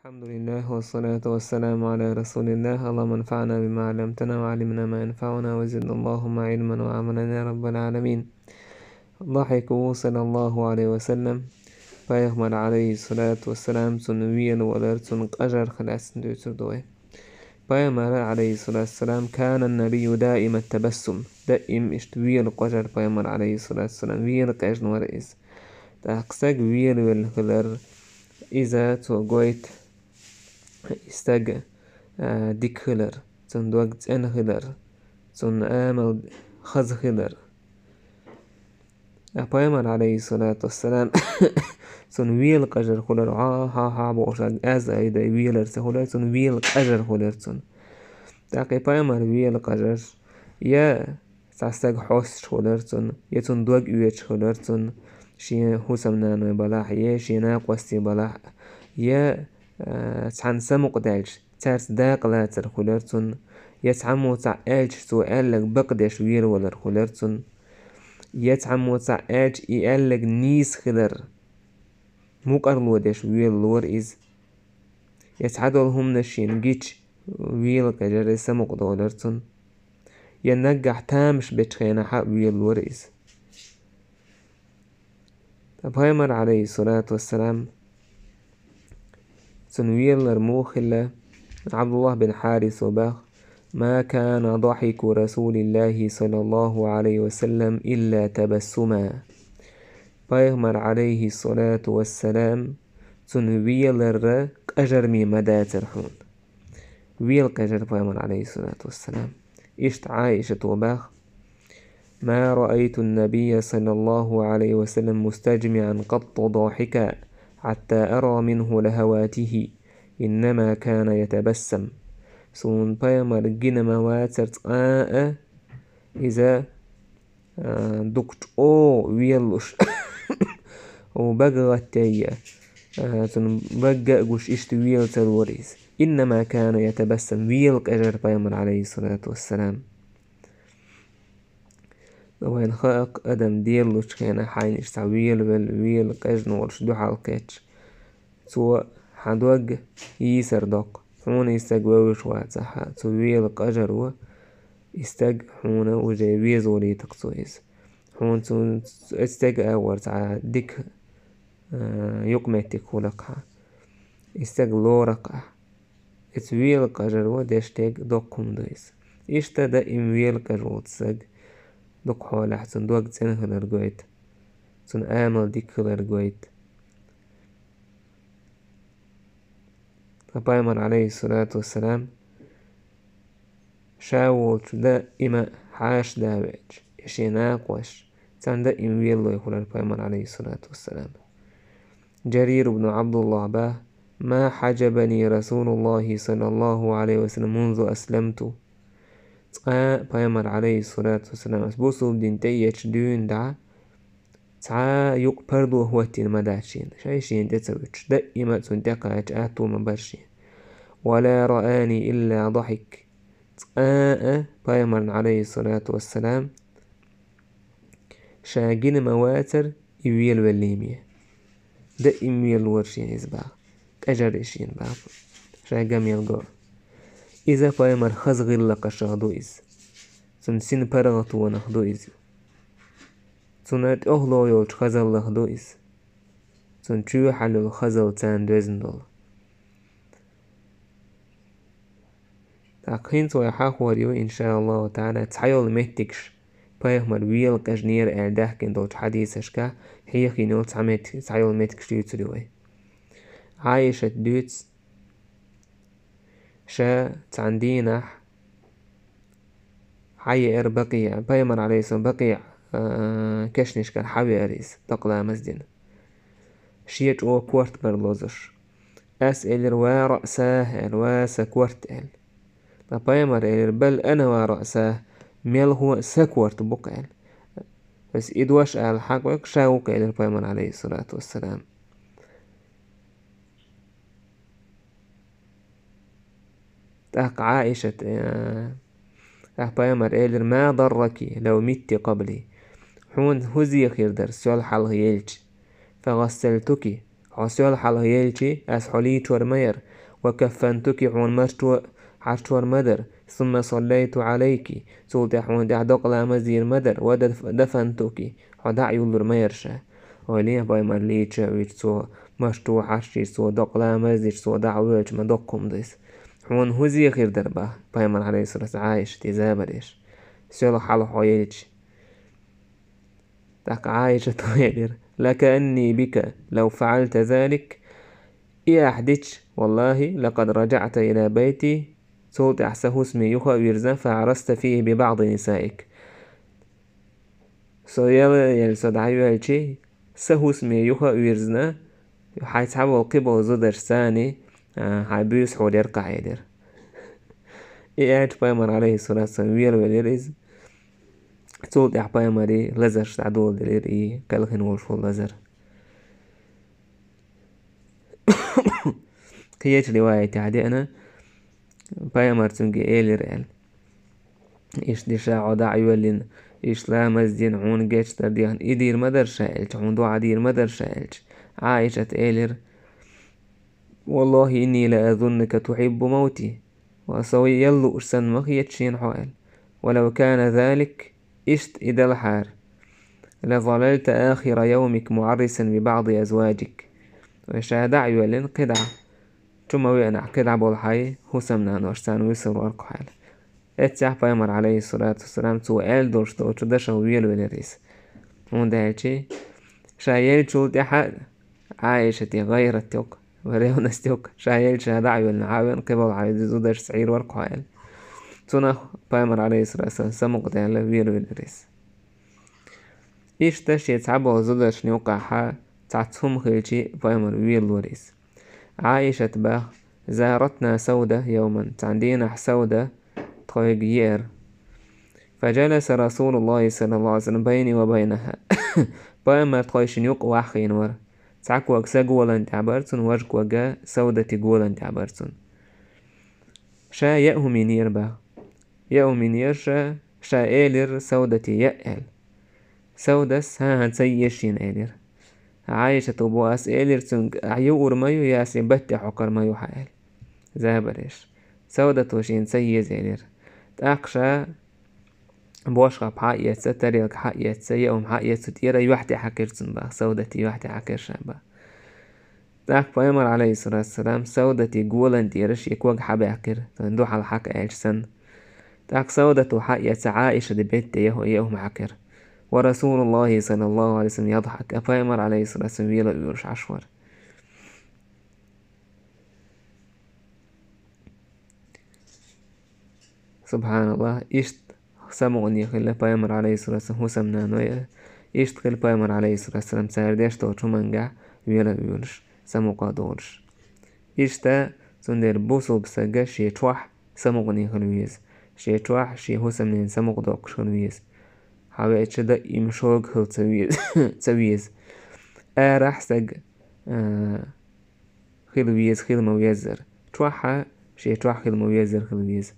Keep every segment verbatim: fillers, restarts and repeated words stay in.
الحمد لله والصلاة والسلام على رسول الله. اللهم انفعنا بما علمتنا وعلمنا ما ينفعنا وزدنا اللهم علما وعملا يا رب العالمين. ضحكه صلى الله عليه وسلم. Пайхамар, алейхиссалату вассалам, цун велавалар, цун къажар хилар цун дуьйцур ду вай. Пайхамар, алейхиссалату вассалам, كان النبي دائم التبسم. Даим иштта вела къажар пайхамар, алейхиссалату вассалам, вела къежна вар иза. ТӀаккха саг велавелла хилар, иза цо гойту, и стаг, а, дика хилар, цун дог цӀена хилар, цун амал хаза хилар. А пайхамар, алейхиссалату вассалам, цун вела къажар хилар, хьа-хьа-хьа бохуш, аз айда велар ца хилар, цун вела къажар хилар цун. ТӀаккха и пайхамар вела къажар, я цхьа стаг хьосташ хилар цун, я цун дог оьцуш хилар цун, шен хӀусамнаной балахь, я шен накъостий балахь, я, а, цхьаьна самукъадаьлча, цаьрца дакъа лацар хилар цун, я цхьаммо цхьаъ аьлча, цо аьлларг бакъдеш велавалар хилар цун, я цхьаммо цхьаъ аьлча, и аьлларг нийса хилар, мукъарло деш велавалар иза. Я цхьадолу хӀуманаш шена гича, вела къежар, я самукъадолар цун. Я наггахь тамаш бечу хенахь а велавалар иза. Ткъа пайхамар, алейхиссалату вассалам, цун велавалар муха хилла? Абдуллах бин Хьарисо боху: ما كان ضحك رسول الله صلى الله عليه وسلم إلا تبسما. Пайхамар, алейхиссалату вассалам, цун велавалар къажарме ма дацара хьуна. Вела къежар пайхамар, алейхиссалату вассалам. Иштта Ӏаишата боху: ما رأيت النبي صلى الله عليه وسلم مستجمعا قط ضاحكا حتى أرى منه لهواته، إنما كان يتبسم. Суна пайхамар гина ма вацара цкъа а иза, а, дукха чӀогӀа велалуш, у бага гӀаттайя, а, цунна бага а гуш, иштта вела ца лора иза. إنما كان يتبسم, вела къежар пайхамар, алейхиссалату вассалам. Вайна хаьа-кх, адам делалучу хенахь хьайна иштта цхьа велавелла, вела къежна волуш дуьхьал кхетча, цо хьан дог йийсар доккху. Хьуна и стаг вевзаш вацахь а, цу вела къажаро и стаг хьуна уже везалуьйту-кх цо иза. Хьуна цу, цу стеган агӀор цхьа дика, а, юкъаметтиг хуьлу-кх хьан. И стаг лору-кх ахь. Иза вела къажаро деш дерг доккха хӀума ду иза. Иштта даим вела къежа волчу стаг, дукха хьолахь цуьнан дог цӀена хилар гойту, цуьнан амал дика хилар гойту. Ткъа пайхамар, алейхиссалату вассалам, ша волчу даима хьаша да веача, я шен накъош, царна даим велалой хуьлура пайхамар, алейхиссалату вассалам. Джарир ибн Абдуллах боху: ما حجبني رسول الله صلى الله عليه وسلم منذ أسلمت. Цкъа а пайхамар, алейхиссалату вассалам, ас бусулба дин тӀеэцча дуьйна дӀа, цхьа а юкъа пардо хӀоттийна ма дац шена, шай шена тӀе ца вуьтуш, даима а цунна тӀекхача атто ма бара шена. ولا رآني إلا ضحك. Цкъа а пайхамарна, алейхиссалату вассалам, ша гина ма вацара и велавеллийме. Даим велавора шена иза боху, къежара шена боху, ша гамел го. Иза пайхамар хаза гӀиллакхашах ду иза. Цунна син паргӀатонах ду иза. Цунна тӀехула йолчу хазаллах ду иза. Цунна чоьхьалла йолу хазалла царна доьзна долу. ТӀаккха хӀинца вай хьахор ю, иншааллаху таӀала, цхьайолу меттигаш пайхамар вела къежнера аьлла даьхкина долчу хьадисашкахь хьехийна йолу цхьа меттиг, цхьайолу меттигаш дуьйцур ю вай. Ӏайшат дуьйцу, ша цхьана дийнахь хьаеара Бакъиъ, пайхамар, алейхиссалам, Бакъиъ, а, кешнашкара хьавеара иза, докъа ламаз дина. Шен чӀогӀа корта бара лозуш. Ас элира: «Ва раъсах», — аьлла, «Ва сан корта», — аьлла. Ткъа пайхамар элира: «Бал ана ва раъсах», мелхо а сан корта бу-кх, аьлла. Ас и дош ала хьакъ ву-кх, ша ву-кх, элира пайхамар, алейхиссалату вассалам. ТӀаккха Ӏаишат, э, тӀаккха пайхамар элира: «Ма дарраки лав митти къабли». Хьуна хӀун зе хир дара, сол хьалха елча? «Фа гъассалтуки», Хьо соьлахь хьалха елчи, ас хьо лийчор ма яра. وكفنتك, хьуна марчо хьарчор ма дара. ثم صليت عليك, цул тӀаьхьа хьуна тӀехь докъа ламаз дийр ма дара. ودفنتك, хьо дӀа а юллур ма яра ша. Ойла е, пайхамар лийча а вича, цо марчо хьарчийча, цо докъа ламаз дича, цо дӀа а воьлча, ма доккха хӀума да иза. Хьуна хӀун зе хир дара бах, пайхамар, Ӏалайхиссалату вассалам, Ӏайшата забар еш, соьлахь хьалха хьо елчи? ТӀаккха Ӏайшата элира: لكأني بك لو فعلت ذلك, и ахь дича, والله لقد رجعت إلى بيتي, цул тӀаьхьа сан хӀусаме юха а вирзина, فعرست فيه ببعض نسائك. Со яла елла со дӀайоьлчи, сан хӀусаме юха а вирзина, хьай цхьаболу кхиболу зударшца, а, хьайн буьйса хьулъяркъахь, элира. И аьлча пайхамар, Ӏалайхиссалату вассалам, велавелира иза. Цул тӀаьхьа пайхамаре лазарш дӀадоладелира и кхелхина волуш волу лазар. Кхечу риваятехь деана, пайхамар цуьнга элира аьлла: «Иштта ди ша хьо дӀа а йоьллина, иштта ламаз дина, хьуна гечдар дехна, и дийр ма дара ша аьлча, хьуна доӀа дийр ма дара ша аьлча». Ӏайшата элира: «والله إني لأظنك تحب موتي». Ва со яла лууш санна ма хета шена хьо аьлла. «ولو كان ذلك», иштта и делахьара, «لظللت آخر يومك معرسا ببعض أزواجك». Вай ша дӀа а йоьллина кхидӀа, чу ма веанахь кхидӀа болу хьайн хӀусамнаношца вуьсур вара-кх хьо аьлла. Эццехь пайхамар, Ӏалайхиссалату вассалам, цо аьлла долуш долчу дашах велавелира иза. ХӀунда аьлча ша еллачул тӀаьхьа Ӏайшате гӀайрат йо-кх, ревность йо-кх, ша елча ша дӀа а йоьллина, хьан а веана кхиболу хьайн зударшца Ӏийр вара-кх хьо аьлла. Цунах пайхамар, Ӏалайхиссалату вассалам, самукъадаьлла велавелира иза. Иштта шен цхьаболу зударшна юкъахь цхьацца хӀума хилчи, пайхамар велавора иза. Ӏайшата бах: «زارتنا سودة يوما», цхьана дийнахь Сауда тхоьга еара. «فجلس رسول الله صلى الله عليه وسلم بيني وبينها». Пайхамар тхойшинна юкъа ваххийна вара. Цхьа ког сан голан тӀехь бара цуьнан, важа ког Саудатин голан тӀехь бара цуьнан. Ша яа хӀума йинера бах. Яа хӀума йинера ша, ша элира Саудате яа аьлла. Саудас: «ХӀан-хӀа, ца еза шена», — элира. Ӏайшата бу: «Ас элира цуьнга, ахь юур ма ю, я ас и батте хьокхур ма ю хьан», — аьлла. Забар еш. Саудато шена ца еза элира. ТӀаккха ша бошхапа хьа а эцна, тарелка хьа а эцна, яа хӀума хьа а эцна, тӀера юьхь тӀе хьаькхира цунна бах, Саудате юьхь тӀе хьаькхира ша бах. ТӀаккха пайхамар, Ӏалайхиссалату вассалам, Саудатин голан тӀера шен ког хьабаьккхира, цуьнан дуьхьал хьаькха аьлча санна. ТӀаккха Саудато хьа а эцна, Ӏайшата бетте яа хӀу-, яа хӀума хьаькхира. «ورسول الله صلى الله عليه وسلم يضحك», а пайхамар, Ӏалайхиссалату вассалам, вела а воьлуш Ӏаш вара. СубхьаналлахӀ, иштта самукъане хилла пайхамар, Ӏалайхиссалату вассалам, хӀусамнаной а, иштта хилла пайхамар, Ӏалайхиссалату вассалам, цара деш долчу хӀумангахь вела а воьлуш, самукъа а долуш. Иштта, цундела бусулба стага шен чохь самукъане хила веза, шен чохь шен хӀусамненан самукъадоккхуш хила веза. Хьан веача даим шога хила ца веза, ца веза. Арахь стаг, а, хила веза, хила ма веззара. Чохь а шен чохь хила ма веззара хила веза.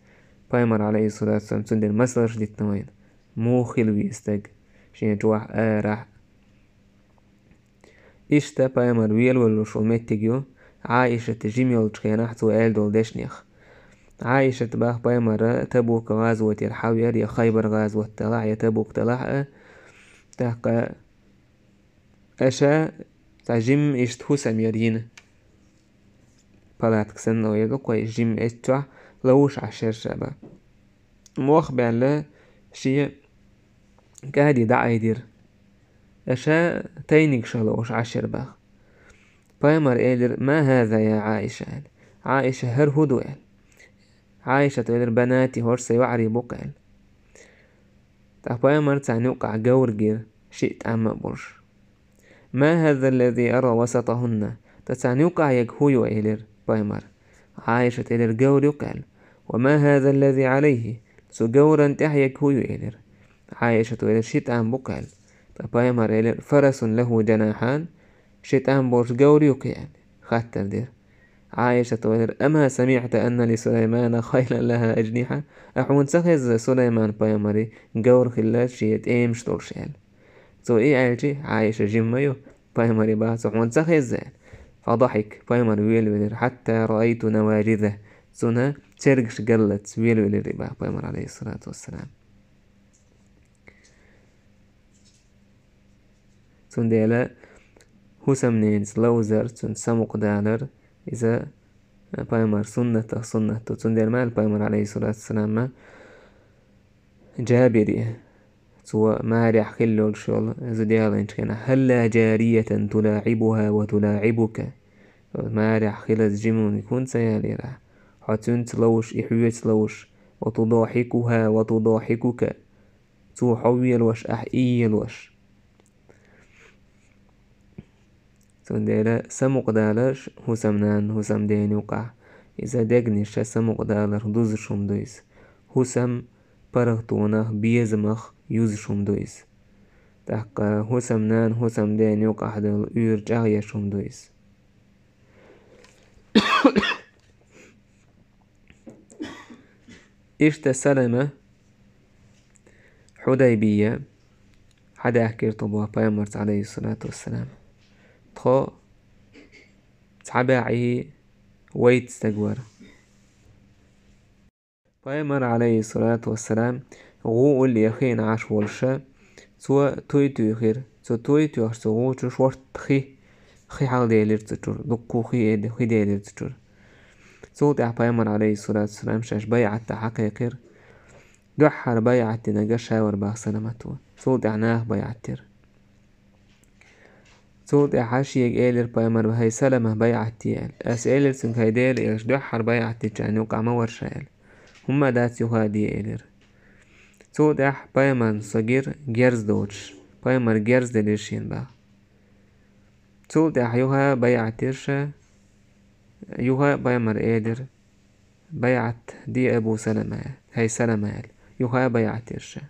Пайхамар, Ӏалайхиссалату вассалам, цундела масалш дитина вайна, муха хила веза стаг шен чохь а, арахь а. Иштта пайхамар велавеллуш волу меттиг ю Ӏайшата жима йолчу хенахь цо аьлла долу дешнех. Ӏайшата бах, пайхамар Табук гӀазотера хьавеара, я Хайбар гӀазот делахь, я Табук делахь а, тӀаккха аша цхьа жимма иштта хӀусам яра йина. Палатка санна яра кхой жимма эццахь, ловш Ӏаш яра ша бах. Мох баьлла шен кӀади дӀаайдира. Аша тайниг ша ловш Ӏаш яра бах. Пайхамар элира: «ما هذا يا عائشة», — аьлла. «Ӏайша, хӀара хӀун ду?» — аьлла. Ӏайшата элира: «بناتي, хӀорш сан йоӀарий бу-кх», — аьлла. ТӀаккха пайхамар царна юккъахь говр гира, шиъ тӀам а болуш. «ما هذا الذي أرى وسطهن؟» Ткъа царна юккъахь ерг хӀун ю? — элира пайхамар. Ӏайшата элира: «Говр ю-кх», — аьлла. «وما هذا الذي عليه؟» Цу говран тӀехь ерг хӀун ю? — элира. Ӏайшата элира: «Ши тӀам бу-кх», — аьлла. Ткъа пайхамар элира: «فرس له جناحان؟» Ши тӀам болуш говр ю-кх и? — аьлла, хаттар дира. Ӏайшата элира: «أما سمعت أن لسليمان خيلا لها أجنحة؟» Ахь хьуна ца хезза, Сулайман пайхамаре говр хилла шен тӀемаш долуш, аьлла. Цо и аьлчи, Ӏайша жимма ю, пайхамаре бах, цо хьуна ца хезза аьлла. فضحك, пайхамар велавелира, حتى رأيت نواجذه, цуьнан цергаш галлалц велавелира бах пайхамар, عليه الصلاة والسلام. Цундела хӀусамненаца ловзар, цуьнца самукъадалар, иза пайхамар суннатах суннат ду. Цундела ма аьлла пайхамар, عليه الصلاة والسلام, Джабире, цо марехь хилла йолуш йолу зуда ялийначу хенахь: «هلا جارية تلاعبها وتلاعبك». Марехь хилаза жиманиг хӀунда ца ялийра ахь? Хьо цуьнца ловзуш, и хьоьца ловзуш. «وتضاحكها وتضاحكك». Цо хьо велош, ахь и елош. Цундела самукъадалар хӀусамнанна, хӀусамдена юкъахь, иза дегнаша самукъадаларх дузуш хӀума ду иза. ХӀусам паргӀатонах, безамах юзуш хӀума ду иза. ТӀаккха хӀусамнана, хӀусамдена юкъахь долу уьйр чӀагӀъеш хӀума ду иза. Иштта Салама, Хьудайбия, хьадаьхкира тхо боху пайхамарца, عليه الصلاة والسلام. Тхо цхьа бӀе вайта стаг вара. Пайхамар, عليه الصلاة والسلام, гӀу уллехь Ӏаш волуша, цо туй туьйхира. Цо туй туьйхча, цу гӀу чу шортта хи, хи хьалделира цу чуьра, дуккха хи, хи делира цу чуьра. Цул тӀаьхьа пайхамар, عليه الصلاة والسلام, шаьш байӀат дан хьакхайкхира. Дуьххьара байӀат динарг ша вара бах Саламат ву. Цул тӀаьхьа наха байӀат дира. Цул тӀаьхьа шега элира пайхамар: «ХӀай Салама, байӀат де», – аьлла. Ас элира цуьнга: «ХӀай Делан элча, дуьххьара байӀат дечарна юкъахь ма вара ша», – аьлла. «ХӀумма дац, юха де», – элира. Цул тӀаьхьа пайхамарна со гира герз доцуш. Пайхамар герз делира шена бах. Цул тӀаьхьа юха байӀат дира ша. Юха пайхамар элира: «БайӀат де, Абу Салама, хӀай Салама», – аьлла. Юха байӀат дира ша.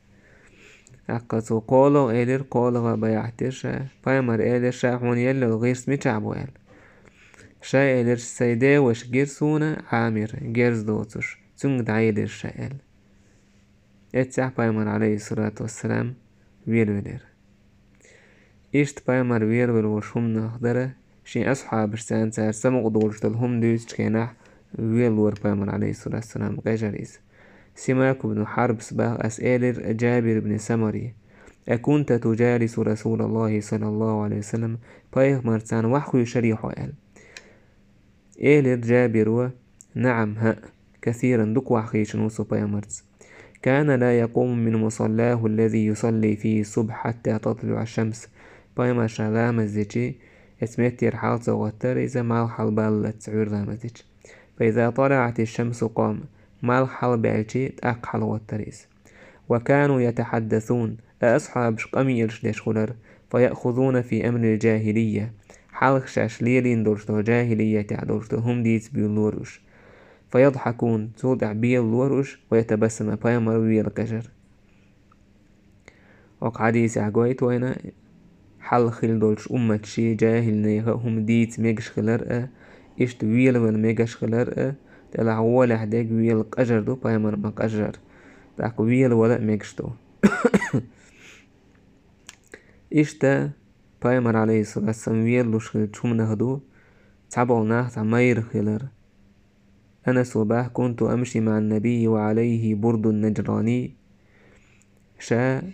ТӀаккха цо кхоалгӀа элира, кхоалгӀа байӀат дира ша. Пайхамар элира: «Ша хьуна елла йолу гӀирс мичахь бу?» – аьлла. Ша элира: «Сайн деваша гира суна Ӏамир, герз доцуш, цуьнга дӀаелира ша», – аьлла. Эццехь пайхамар, عليه الصلاة والسلام, велавелира. Иштта пайхамар велавелла волуш хӀуманах дара, шен асхьабаш царна цара самукъадолуш долу хӀума дуьйцучу хенахь велавелира пайхамар, عليه الصلاة والسلام, къежара иза. Симак ибн Хьарбас бах: «Ас элира Джабир ибн Самаре: أكنت تجالس رسول الله صلى الله عليه وسلم, пайхамарца ваха хуьйшарий хьо?» – аьлла. Элира Джабиро: «نعم, хӀаъ, كثيرا, дукха ваха хийшина ву со пайхамарца. كان لا يقوم من مصلاه الذي يصلي فيه الصبح حتى تطلع الشمس». Пайхамар ша ламаз дечи, эцу меттера хьал ца гӀоттара иза, малх хьалабаллалц Ӏуьйра ламаз дечи. «فإذا طلعت الشمس قام», малх хьалабаьлчи, тӀаккха хьалагӀоттара иза. «وكانوا يتحدثون», а асхьабаш къамелаш деш хуьлура, «فيأخذون في أمر الجاهلية», хьалха шаьш лелийна долуш долу жахӀилиятехь долуш долу хӀума дийца буьйлалора уьш. «فيضحكون», цул тӀаьхьа белалора уьш, «ويتبسم», пайхамар велакъежара. Окху хьадисехь гойту вайна, хьалха хилла долчу умматаший, жахӀилнеха хӀума дийца мегаш хилар а, иштта велавала мегаш хилар а, тӀелахь гӀолехь дерг велакъежар ду, пайхамар ма къежара. ТӀаккха велавала а мегаш ду. Иштта пайхамар, عليه الصلاة والسلام, велалуш хиллачу хӀуманах ду, цхьаболу нах цхьа майра хилар. Анаса бах: «كنت أمشي مع النبي وعليه برد نجراني». Ша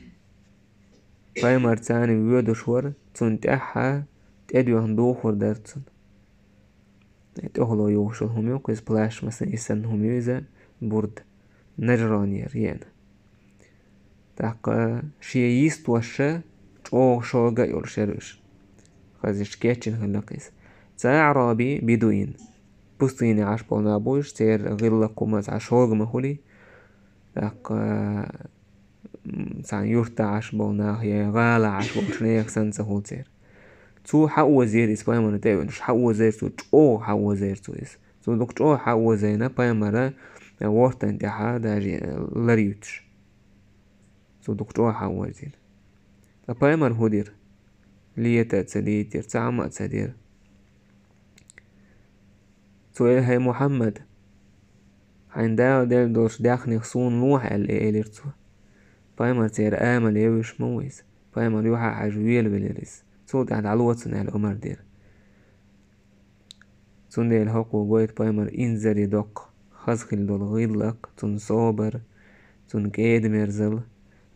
пайхамарца воьдуш вара, цунна тӀаьххьа тӀедоьхна духар дара цунна. ТӀехула юхуш йолу хӀума ю, кхуза плащ масана, и санна хӀума ю иза, бурд, нажранера еана. ТӀаккха шен йистошша чӀогӀа шога а йолуш яра уьш. Хаза иштта кечйина хилла-кх иза. Цхьа аӀраби бедуин. Пустыне Ӏаш болу нах бу уьш, церан гӀиллакх хӀума цхьа шога ма хуьлий. ТӀаккха, м, цхьана юьртахь Ӏаш болу нах я гӀалахь Ӏаш болчу нехан санна ца хуьлу церан. Цо хьаозийра иза пайхамарна тӀе а веанаш, хьаозийра цо, чӀогӀа хьаозийра цо иза. Цо дукха чӀогӀа хьаозийна пайхамара, э, вортан тӀехьа даже, э, лар юьтуш. Цо дукха чӀогӀа хьаозийна. Ткъа пайхамар хӀун дира? Лета а ца лийтира, цхьа хӀума а ца дира. Цо элира: «ХӀай Мухьаммад, хьайна Дала делла долчу даьхнех суна лохьа», — аьлла, элира цо. Пайхамар церан амал евзаш ма ву иза. Пайхамар юьхьа а хьаьжна велавелира иза. Цул тӀаьхьа дӀало цунна аьлла омра дира. Цундела хӀокхо гойту пайхамар инзаре доккха хаза хила долу гӀиллакх, цуьнан собар, цуьнан кӀеда-мерзал.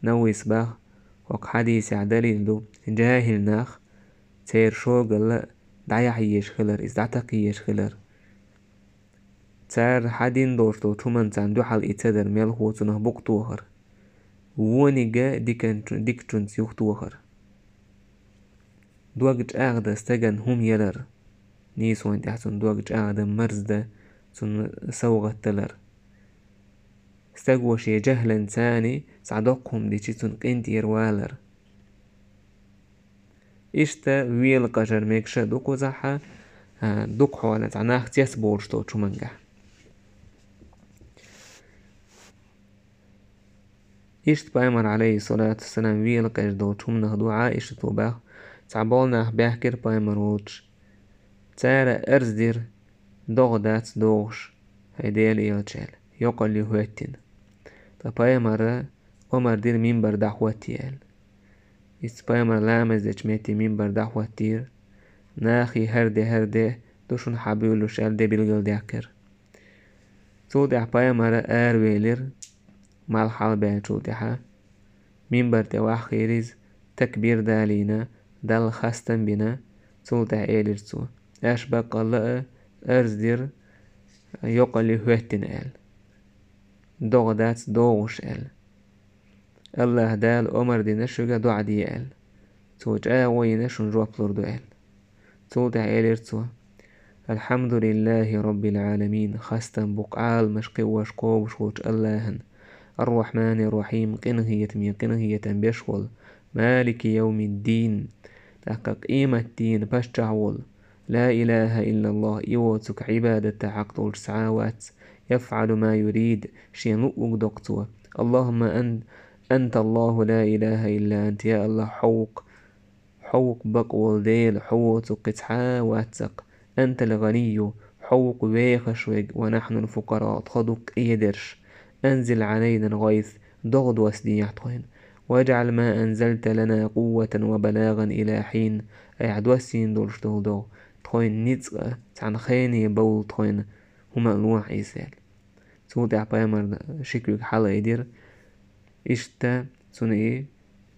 Нававис боху, хӀокху хьадисехь далил ду, жаьхӀил нах, церан шогалла дӀаяхьа езаш хилар, иза дӀатакха езаш хилар. Цара хьан дина долуш долчу хӀуманна царна дуьхьал и ца дар, мелхо цунах букъ тохар. Вониг а диканчу-, дикачуьнца юхатохар. Дог чӀагӀдан стагана хӀума ялар. Нийсонан тӀехь цунна дог чӀагӀдан марздан цунна совгӀат далар. Стаго шен жаьхӀланца цхьа доккха хӀума дичи, цунна къинтӀера валар. Иштта велакъежар мегаш а ду кхузахь, а, дукха хьолан цхьа нах цецболуш долчу хӀумангахь. Иштта пайхамар, алейхиссалату вассалам, велакъежа долчу хӀуманах ду Ӏаишата боху, цхьаболу нах баьхкира пайхамар волчу. Цара арз дира, догӀа дац догӀуш, хӀай Делан элча, аьлла, йокъалле хӀоьттина. Ткъа пайхамара омар дира минбар дӀахӀоттае аьлла. Иза пайхамар ламаз дечу метте минбар дӀахӀоттийра. Нахе хӀара де, хӀара де ду шуна хьан буьйлуш аьлла де билгалдаьккхира. Цул тӀаьхьа пайхамара аравелира, малх хьалабаьллачул тӀаьхьа. Минбар тӀе ваххийра иза, такбир далийна, Далла хастам бина, цул тӀаьхьа элира цо: «Аша баккъалла а арз дира, йокъалле хӀоьттина», — аьлла. «ДогӀа дац догӀуш», — аьлла. «АллахӀ Дала омар дина шуьга доӀа де», — аьлла. Цо чӀагӀо йина шуна жоп лур ду аьлла. Цул тӀаьхьа элира цо: «Алхьамдулиллахи Роббил Ӏаламин, хастам бу Ӏаламаш кхиош кхобуш волчу АллахӀан, Ар-Рахьманир-Рахьим, къинхетаме къинхетам беш волу, Малики йовмиддин, тӀаккха къематдийнан паччахь волу, ла илаха иллаллахӀ, и воцург Ӏибадатан хьакъ долуш цхьа а вац, яфӀалу ма юрид, шен луъург доккху цо. Аллахумма ан-, анта Аллаху ла илаха илла ант, я АллахӀ, хьо ву-кх, хьо ву-кх бакъ волу Дела, хьо воцург кхин цхьа а вац-кх. Антал гӀанийю, хьо ву-кх вехаш верг, ва нахьнул фукъараъ, тхо ду-кх къедерш. Анзил Ӏалайнал гӀайс, догӀа доссадехьа тхуна. ВажӀал ма анзалта лана къувватан ва балагӀан ила хьин, айхьа доссийна долуш долу догӀа тхуна ницкъ а, цхьана хене бовла тхуна хӀума а лохьа иза», — аьлла. Цул тӀаьхьа пайхамарна ши куьг хьалаайдира. Иштта цунна и,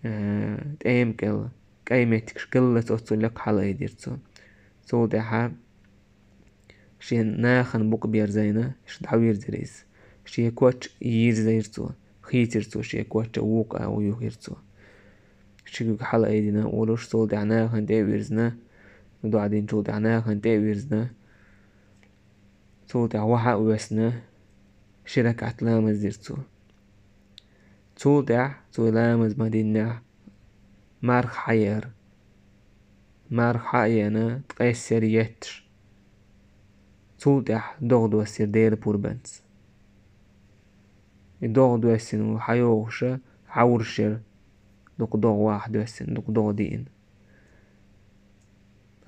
э, тӀема кӀел, кӀай меттигаш галлаца оццул лекха хьалаайдира цо. Цул тӀаьхьа шен нахана букъ берзийна, иштта дӀавирзира иза. Шен коч йирзира цо, хийцира цо шен коч, вукху а юхира цо. Ши куьг хьалаайдина олуш, цул тӀаьхьа нахана тӀе а вирзина, доӀа динчул тӀаьхьа нахана тӀе а вирзина, цул тӀаьхьа вахьа а воьссина, ши ракаӀат ламаз дира цо. Цул тӀаьхьа цо ламаз ма-диннехь, марха хьаеара. Марха хьа а еана, ткъесна етташ. Цул тӀаьхьа догӀа доссийра Делан пурбанца. И догӀа доьссина ву хьайогӀуша, Ӏовраш яра, дукха догӀа ваха доьссина, дукха догӀа диъна.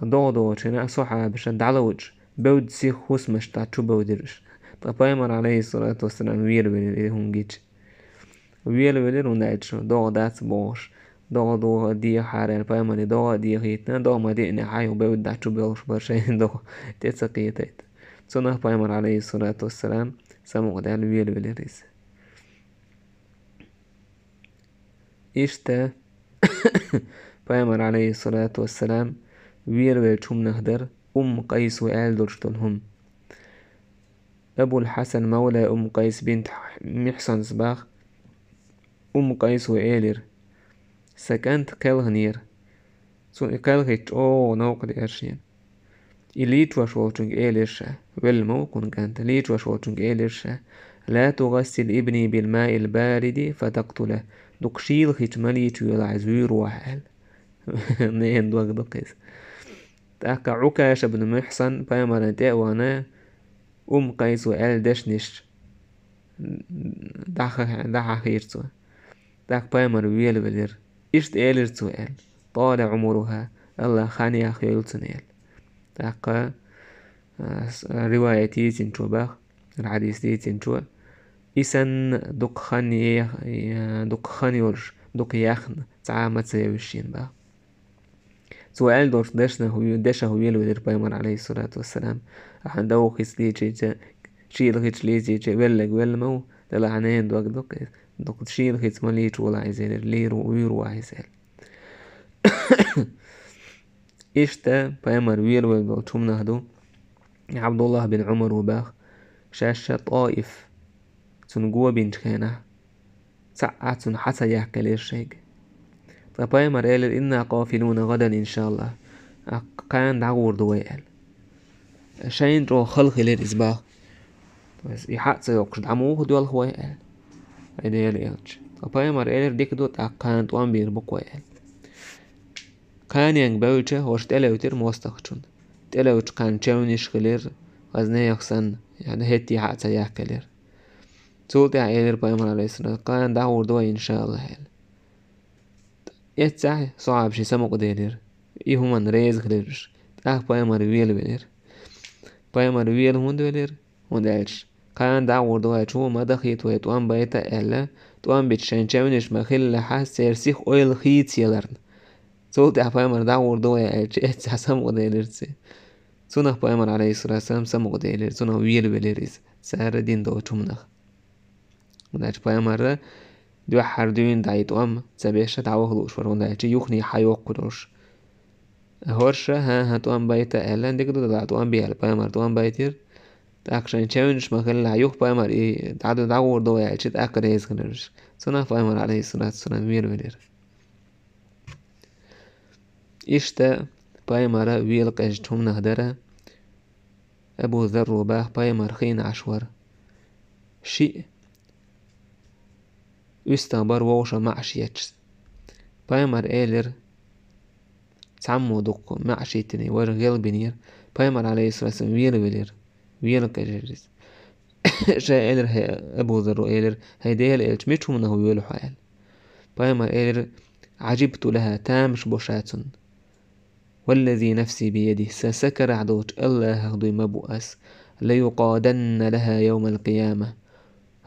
ДогӀа доцучу хенахь сохьабаша дӀаловчу, бевдда сиха хӀусамаш тӀе чубевдира уьш. Ткъа пайхамар, алейхиссалату вассалам, велавелира и хӀума гича. Велавелира, хӀунда аьлча догӀа дац бохуш, догӀа догӀа дехьара аьлла, пайхамаре догӀа а дехийтина, догӀа ма-диънехь, хьайо бевдда чубевллуш бара шайна догӀа тӀе ца кхетийта. Цунах пайхамар, алейхиссалату вассалам, самукъадаьлла велавелира иза. Иштта, пайхамар, алейхиссалату вассалам, велавеллачу хӀуманах дара Умму Къайсо аьлла долуш долу хӀума. Абул Хьасан Мавла Умму Къайс бинт Михьсанс баха, Умму Къайсо элира: «Сан кӀант кхелхинера. Цунна и кхелхийча чӀогӀа новкъа деара шена. И лийчош волчуьнга элира ша, велла ма ву кхунна кӀант, лийчош волчуьнга элира ша: „Ла тугъассил ибни бил маил бариди фатактула“, дукха шийла хилча ма лийчавелахь, иза вуьйр ву ахь», — аьлла. Ненан дог ду-кх иза. ТӀаккха Ӏукаша ибн Мухьсан пайхамарна тӀе а вахана, Умму Къайсо аьлла дешнаш дӀахо-, дӀахьахийра цо. ТӀаккха пайхамар велавелира. Иштта элира цо аьлла: «Тола Ӏумруха», Аллах хан яхъйойла цунна аьлла. ТӀаккха, а, с-, риваят дийцинчо баха, хьадис дийцинчо: «И санна дукха хан е-, е-, дукха хан йолуш, дукха яхна цхьа а ма ца евзаш шена», — баха. Цо аьлла долчу дешнах ве-, дешах велавелира пайхамар, алейхиссалату вассалам. Ахьа довхийца лийчийча, шийла хица лийчийча, веллаг велла ма ву, делахь хьан ненан дог ду-кх иза. Дукха шийла хица ма лийча волахь иза, элира, лийр ву, вуьйр ву ахь иза, аьлла. Иштта пайхамар велавелла долчу хӀуманах ду, Ӏабдуллах бин Ӏумар ву баха, шаьш ТӀоиф, цунна го бинчу хенахь, цхьаъ а цунна хьа ца яьккхилира шайга. Ткъа пайхамар элира: «Инна къафилуна гӀадан, иншааллах». Кхана дӀагӀур ду вай аьлла. Шайна чӀогӀа хала хилира иза баха. То есть, и хьа а ца йоккхуш, дӀа муха доьлху вай аьлла. Ай Делан элча. Ткъа пайхамар элира: «Дика ду, тӀаккха кхана тӀом бийр бу-кх вай», аьлла. Кханенга бевлча, хӀорш тӀелевтира мостагӀчунна. ТӀелевча кхана чевнаш хилира, хаза нехан санна, яъни хӀетте хьа а ца яьккхилира. Цул тӀаьхьа элира пайхамар, Ӏалайхиссалам: «Кхана дӀагӀур ду вай, иншааллах», аьлла. Эццахь сохьабаш самукъаделира. И хӀуманна реза хилира уьш. ТӀаккха пайхамар велавелира. Пайхамар вела хӀунда велира? ХӀунда аьлча, кхана дӀагӀур ду вай, чу ма дахийта вай тӀом байта аьлла, тӀом бича шайн чевнаш ма-хиллехьа, церан сиха ойла хийцаяларна. Цул тӀаьхьа пайхамар дӀагӀур ду вай аьлча, эццахь самукъаделира ци. Цунах пайхамар, Ӏалайхиссалату вассалам, самукъаделира, цунах велавелира иза, цара дина долчу хӀуманах. ХӀунда аьлча пайхамара дуьххьара дуьйна дӀа и тӀом ца беш дӀаваха лууш вара, хӀунда аьлча юхане хьайоккхур йолуш. ХӀорш, хӀан-хӀа, тӀом байта аьлла, дика ду, дала тӀом бе аьлла, пайхамар тӀом байтира. ТӀаккха шайн чевнаш ма-хиллехь, юха пайхамар и дӀа-, дӀагӀур ду вай аьлча, тӀаккха реза хилира уьш. Цунах пайхамар, Ӏалайхиссалату вассалам, велавелира. Иштта пайхамара велакъежачу хӀуманах дара, Абу Зарра баха, пайхамар хиъна Ӏаш вара. Шиъ уьстагӀ бара вовшах маьӀаш етташ. Пайхамар элира, цхьаммо дуккха маьӀаш йиттиний, важа гӀелбинера, пайхамар, Ӏалайхиссалату вассалам, велавелира, велакъежира иза. Ша элира, хӀай, Абу Зарра элира: «ХӀай Делан элча, мича хӀуманах воьлу хьо?» аьлла. Пайхамар элира: «Ӏажибту лаха, тамаш бо ша цунна. Валлази нафси биядихи, сан са карахь долчу АллахӀах дуй ма бу ас, лаюкъаданна лаха йовмал-къияма».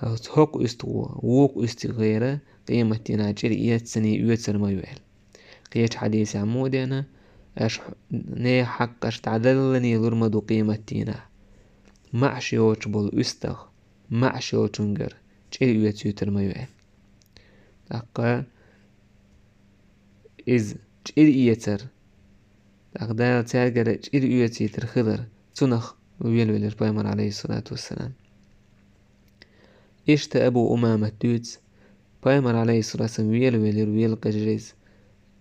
ХӀокху уьстагӀо вукху уьстагӀера къематдийнахь чӀир эццаний оьцур ма ю аьлла. Кхечу хьадисехь муха деана: «Аша нехан хьакъаш дӀадалланий лур ма ду къематдийнахь. МаьӀаш йоцуш болу уьстагӀ маьӀаш йолчуьнгара чӀир оьцуьйтур ма ю», аьлла. ТӀаккха иза чӀир эцар, тӀаккха Дала цаьргара чӀир оьцуьйтур хилар, цунах велавелира пайхамар, Ӏалайхиссалату вассалам. Иштта Абу Умамат дуьйцу, пайхамар, Ӏалайхиссалату вассалам, велавелира, велакъежира иза.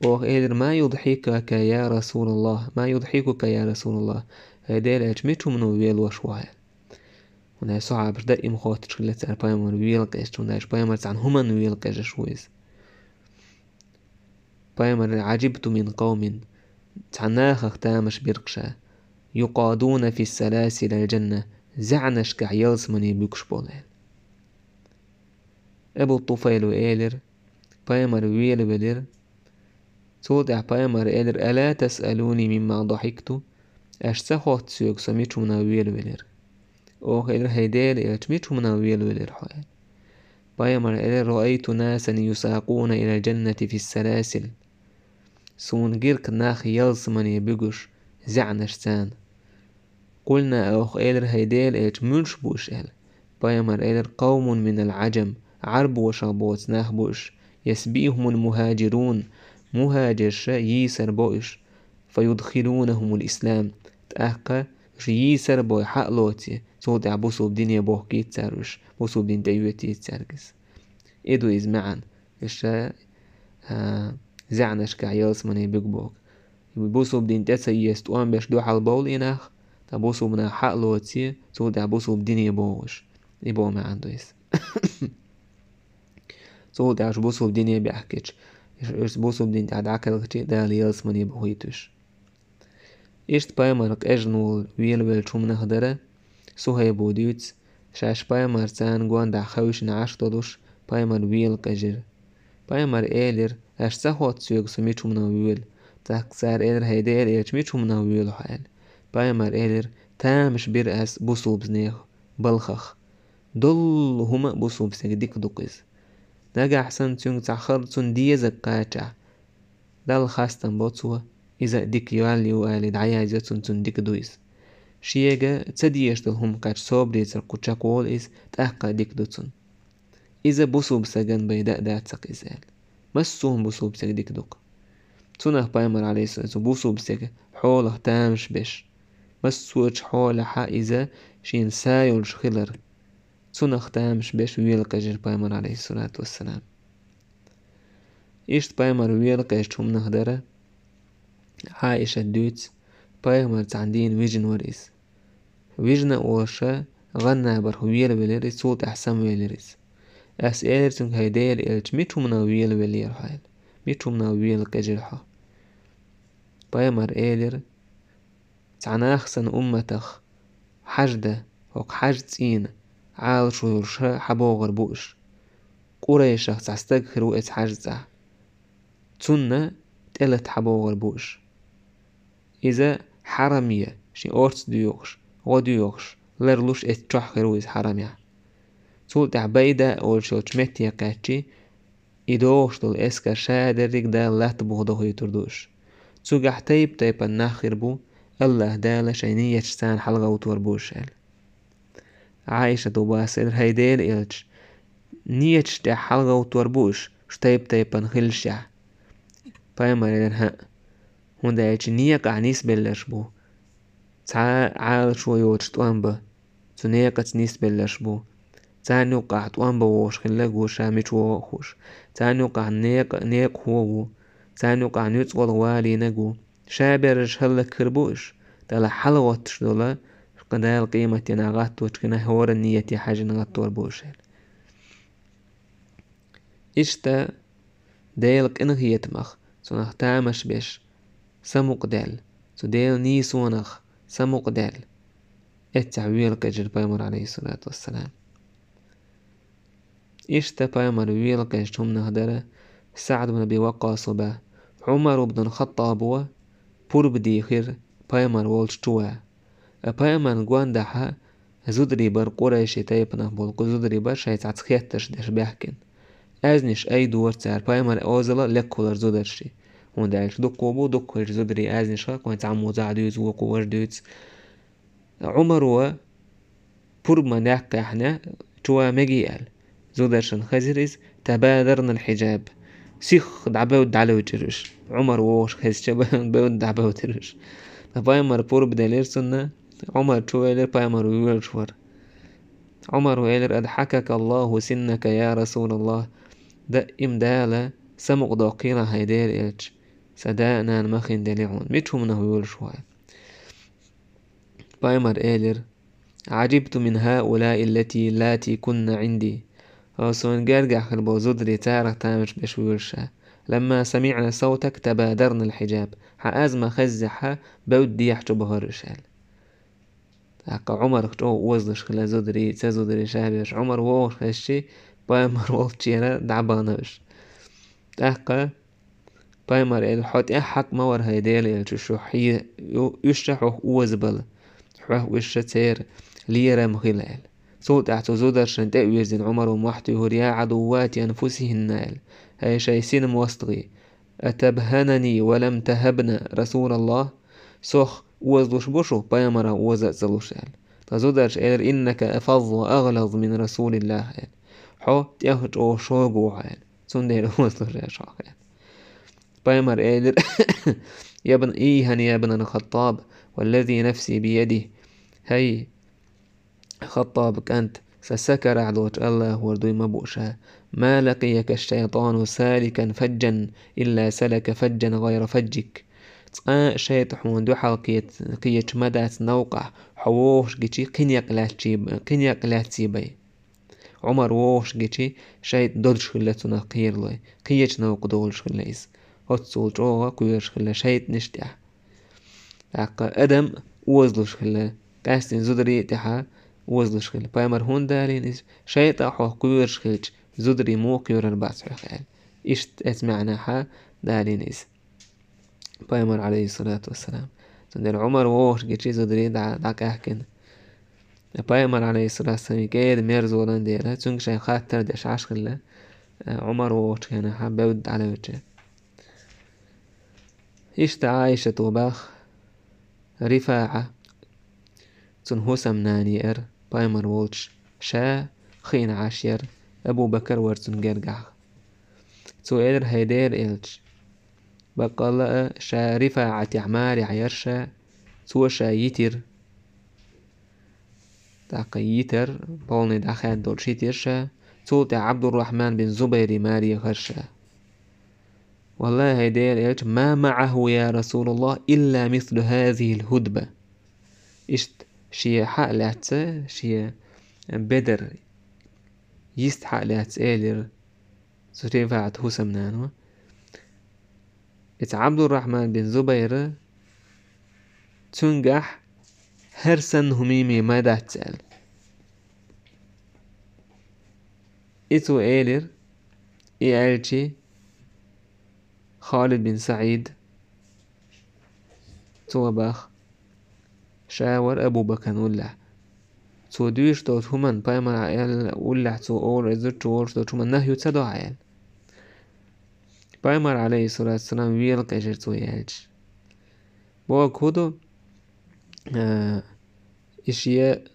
Оха элира: «Ма юдхьикака, я Расулаллах, ма юдхьикука, я Расулаллах». ХӀай Делан элча, мича хӀумано велош ву хьо? ХӀунда аьлча сохьабаш даима хоттуш хилла цара пайхамар велакъежча, хӀунда аьлча пайхамар цхьана хӀуманна велакъежаш ву иза. Пайхамар: «Ӏажибту мин къовмин», цхьа нахах тамаш бира-кх ша, «юкъадуна фи саласилил джанна», зӀаьнашкахь ялсамане буьгуш болу аьлла. Абу Туфайла элира, пайхамар велавелира. Цул тӀаьхьа пайхамар элира: «Ала тасъалуни мимма дахикту?» Аша ца хотту соьга со мича хӀуманах велавелира? Оха элира: «ХӀай Делан элча, мича хӀуманах велавелира хьо?» аьлла. Пайхамар элира: «Раайту насан юсакъуна илал джаннати фи саласил». Суна гира-кх нах ялсамане буьгуш, зӀаьнаш царна. Къулна, оха элира: «ХӀай Делан элча, муьлш бу уьш?» аьлла. Пайхамар элира: «Къовмун минал Ӏаджам», Ӏарбошах боцу нах бу уьш, «ясбихумул мухаджирун», мухаджирша йийсар бо уьш, «фа юдхилунахумул ислам», тӀаккха уьш йийсар а бой хьа а лоций, цул тӀаьхьа бусулба дине бохкийта цара уьш, бусулба дин тӀеоьцийта цаьрга иза. И ду иза маьӀна, уьш, а, зӀаьнашкахь ялсамане буьгу боху. Бусулба дин тӀе ца эца тӀом беш дуьхьал бовлу и нах, ткъа бусулба нах хьа а лоций, цул тӀаьхьа бусулба дине боху уьш. И боху маьӀна ду иза. Цул тӀаьхьа уьш бусулба дине баьхкича, уьш бусулба дин тӀехь дӀакхелхичий, Дала ялсамане бохуьйту уьш. Иштта пайхамар къежна волу велавеллачу хӀуманах дара, Сухайбо дуьйцу, шаьш пайхамар царна гондахь хевшина Ӏаш долуш, пайхамар велакъежира. Пайхамар элира: «Аша ца хотту соьга со мича хӀуманах воьлу?» ТӀаккха цара элира: «ХӀай Делан элча, мича хӀуманах воьлу хьо?» аьлла. Пайхамар элира: «Тамаш бира ас бусулба нехан балхах. Доллу хӀума а бусулба стеган дика ду-кх иза. Нагахь санна цуьнга цхьа хала, цунна дезарг кхачахь, Далла хастам бо цо, иза дика йоллу ю алий, дӀаязйо цунна, цунна дика ду иза. Шега ца дезаш долу хӀума кхаьчча собаре цара кху чекхволу иза, тӀаккха дика ду цунна. Иза бусулба стагана бен дан а дац-кх иза аьлла. Массо а хӀума бусулба стеган дика ду-кх. Цунах пайхамар, алейхиссалату, бусулба стеган хьолах тамаш беш, массочу хьолехьа иза шена са йолуш хилар. Цунах тамаш беш велакъежира пайхамар, алейхиссалату вассалам. Иштта пайхамар велакъежачу хӀуманах дара, Ӏаиша дуьйцу, пайхамар цхьана дийна вижина вара иза. Вижина а волуша, гӀан набарх велавелира иза, цул тӀаьхьа самавелира иза. Ас элира цуьнга: «ХӀай Делан элча, мича хӀуманах велавелира хьо?» — аьлла. «Мича хӀуманах велакъежира хьо?» Пайхамар элира: «Цхьа нах сан умматах хьажа дан, хӀокху хьажа цӀийнан Ӏалашо йолуш хьабогӀур бу уьш. Къурайшах цхьа стаг хир ву эцу хьажа цӀахь. Цунна тӀелата хьабогӀур бу уьш. Иза хьарам я, шен орца доьхуш, гӀо доьхуш, ларлуш эцу чохь хир ву иза хьарамехь. Цул тӀаьхьа Байда олуш йолчу метте кхаьччи, и догӀуш долу эскар шадерриг Дала латта буха дохуьйтур ду уьш. Цуьнгахь тайп-тайпана нах хир бу, АллахӀ Дала шайн ниеташ царна хьалагӀовттор бу уьш», — аьлла. Ӏаиша дуьйцура: «ХӀай Делан элча, ниеташ тӀехь хьалагӀовттор бу уьш, уьш тайп-тайпана хиллашехь?» Пайхамар элира: «ХӀаъ, хӀунда аьлча некъахь нисбелларш бу. Цхьа Ӏалашо йоцуш тӀом бан, цу некъаца нисбелларш бу. Царна юккъахь тӀом бан вогӀуш хилла а ву, ша мича вогӀу а хууш. Царна юккъахь некъа, некъахо а ву. Царна юккъахь нуьцкъала валийнарг а ву. Шаберриш хӀаллакьхир бу уьш, тӀаккха хьалагӀоттуш долу, кхин Дала къематдийнахь гӀатточу хенахь хӀоранна нийяте хьаьжжина гӀаттор бу уьш», — аьлла. Иштта Делан къинхетамах, цунах тамаш беш, самукъадаьлла, цу Делан нийсонах самукъадаьлла, эццехь велакъежира пайхамар, алейхиссалату вассалам. Иштта пайхамар велакъежачу хӀуманах дара СаӀд бин Аби Ваккъас боху. Ӏумар ибн Хаттабо пурба дийхира пайхамар волчу чу ван. Ткъа пайхамарна гондахьа зударий бара, къурайши тайпанах болу кху зударий бара, шайца цхьацца хеттарш деш баьхкина. Аьзнаш айдора цара, пайхамар озала лекхалара зударши. ХӀунда аьлча дуккха бу, дуккха хилча зударий аьзнашха, кхойн цхьаммо зӀе дуьйцу, вукхо важа дуьйцу. Ӏумаро пурба ма даьккхехьана, чу ван мегий аьлла. Зударшна хезира иза, «تبادرن الحجاب». Сихха дӀабевдда дӀалевчира уьш. Ӏумар вогӀуш хезча, бевдда дӀабевдира уьш. Ткъа пайхамар пурба делира цунна, Ӏумар чу велира, пайхамар воьлуш вара. Ӏумаро элира: «أضحكك الله سنك يا رسول الله». Даим Дала самукъадоккхийла, хӀай Делан элча, сан да а, нана а ма хиндели хьуна. Мича хӀуманах воьлуш ву хьо? Пайхамар элира: «عجبت من هؤلاء اللتي، اللاتي كن عندي». Хьо суна гергахь хир болу зударий царах тамаш беш воьлуш ша. «لما سمعن صوتك تبادرن الحجاب». Хьан аз ма хеззехьа, бевдда дехьа чу бахара уьш аьлла. ТӀаккха Ӏумарх чӀогӀа озалуш хилла зударий, цхьа зударий ша беш. Ӏумар вогӀуш хезчи, пайхамар волччера дӀабахана уьш. ТӀаккха пайхамар элира: «Хьо тӀехь хьакъ ма вара, хӀай Делан элча, уьш хье-, уьш ша хьох озабала, хьох уьш ша церан лерам хила», — аьлла. Цул тӀаьхьа цу зударшна тӀе а вирзина Ӏумаро мохь туьйхира: «يا عدوات أنفسهن», — аьлла. «ХӀай шайн сина мостагӀий, أتبهنني ولم تهبن رسول الله؟ Сох озалуш бу шу, пайхамарах оза а ца луш?» — аьлла. Ткъа зударша элира: «إنك أفظ وأغلظ من رسول الله», — аьлла. «Хьо тӀех чӀогӀа шога ву хьо», — аьлла. «Цундела озалуш аш хьох», — аьлла. Пайхамар элира: «يا ابن، إيها يا ابن الخطاب، والذي نفسي بيده». ХӀай Хаттаб кӀант, сан са карахь долчу АллахӀора дуй ма бу ша: «ما لقيك الشيطان سالكا فجا إلا سلك فجا غير فجك». Цкъа а шайтӀа хьуна дуьхьал кхета-, кхеча ма дац новкъахь, хьо вогӀуш гичи кхин некъ лаьцчи-, кхин некъ лаьцций бай. Ӏумар вогӀуш гичи, шайтӀа додуш хилла цунах кхералой, кхеча новкъа долуш хилла иза. Оццул чӀогӀа кхоьруш хилла шайтӀанаш тӀехь. ТӀаккха адам озалуш хилла, къаьстина зударий а тӀехьа озалуш хилла. Пайхамар хӀунда далийна иза? ШайтӀа хьох кхоьруш хилча, зударий муха кхоьрур бац хьох аьлла. Иштта эцу маьӀнахьа далийна иза пайхамар, алейхиссалату вассалам. Цундела Ӏумар вогӀуш гичи зударий дӀа-, дӀакъаьхкина. Пайхамар, алейхиссалату вассалам, кӀеда мерза волан дела, цуьнга шайн хаттар деш Ӏаш хилла, Ӏумар вогӀучу хенахьа бевдда дӀалевча. Иштта Ӏайшата бах, РифаӀа, цуьнан хӀусамнана яра, пайхамар волчу ша хиъна Ӏаш яра, Абу Бакр вара цуьнан гергахь. Цо элира: «ХӀай Делан элча, баккъалла а ша РифаӀатехь марехь яра ша, цо ша йитира». ТӀаккха йитира, полный дӀахаьдда долуш йитира ша, цул тӀаьхьа Ӏабдуррахьман бин Зубайран маре яхара ша. «Валлахи, хӀай Делан элча, ма маӀаху, я Расулаллах, илла мислу хӀазихил хӀудба». Иштта шен хьа а лаьцна, шен бедар йист хьа а лаьцна элира цу РифаӀатан хӀусамнано. Иза Ӏабдуррахьман бин Зубайра цуьнгахь хӀара санна хӀумий ма дац аьлла. И цо элира, и аьлчи, Халид бин СаӀид, цо баха, ша вара Абу Бакран уллехь. Цо дуьйцуш долчу хӀуманна, пайхамара аьлла уллехь, цо олуш, иза зудчо олуш долчу хӀуманна нахь ю ца до хьан аьлла. Пайхамар, Ӏалайхиссалату вассалам, вела къежира цо яьлча. Бохург хӀун ду, а, и шен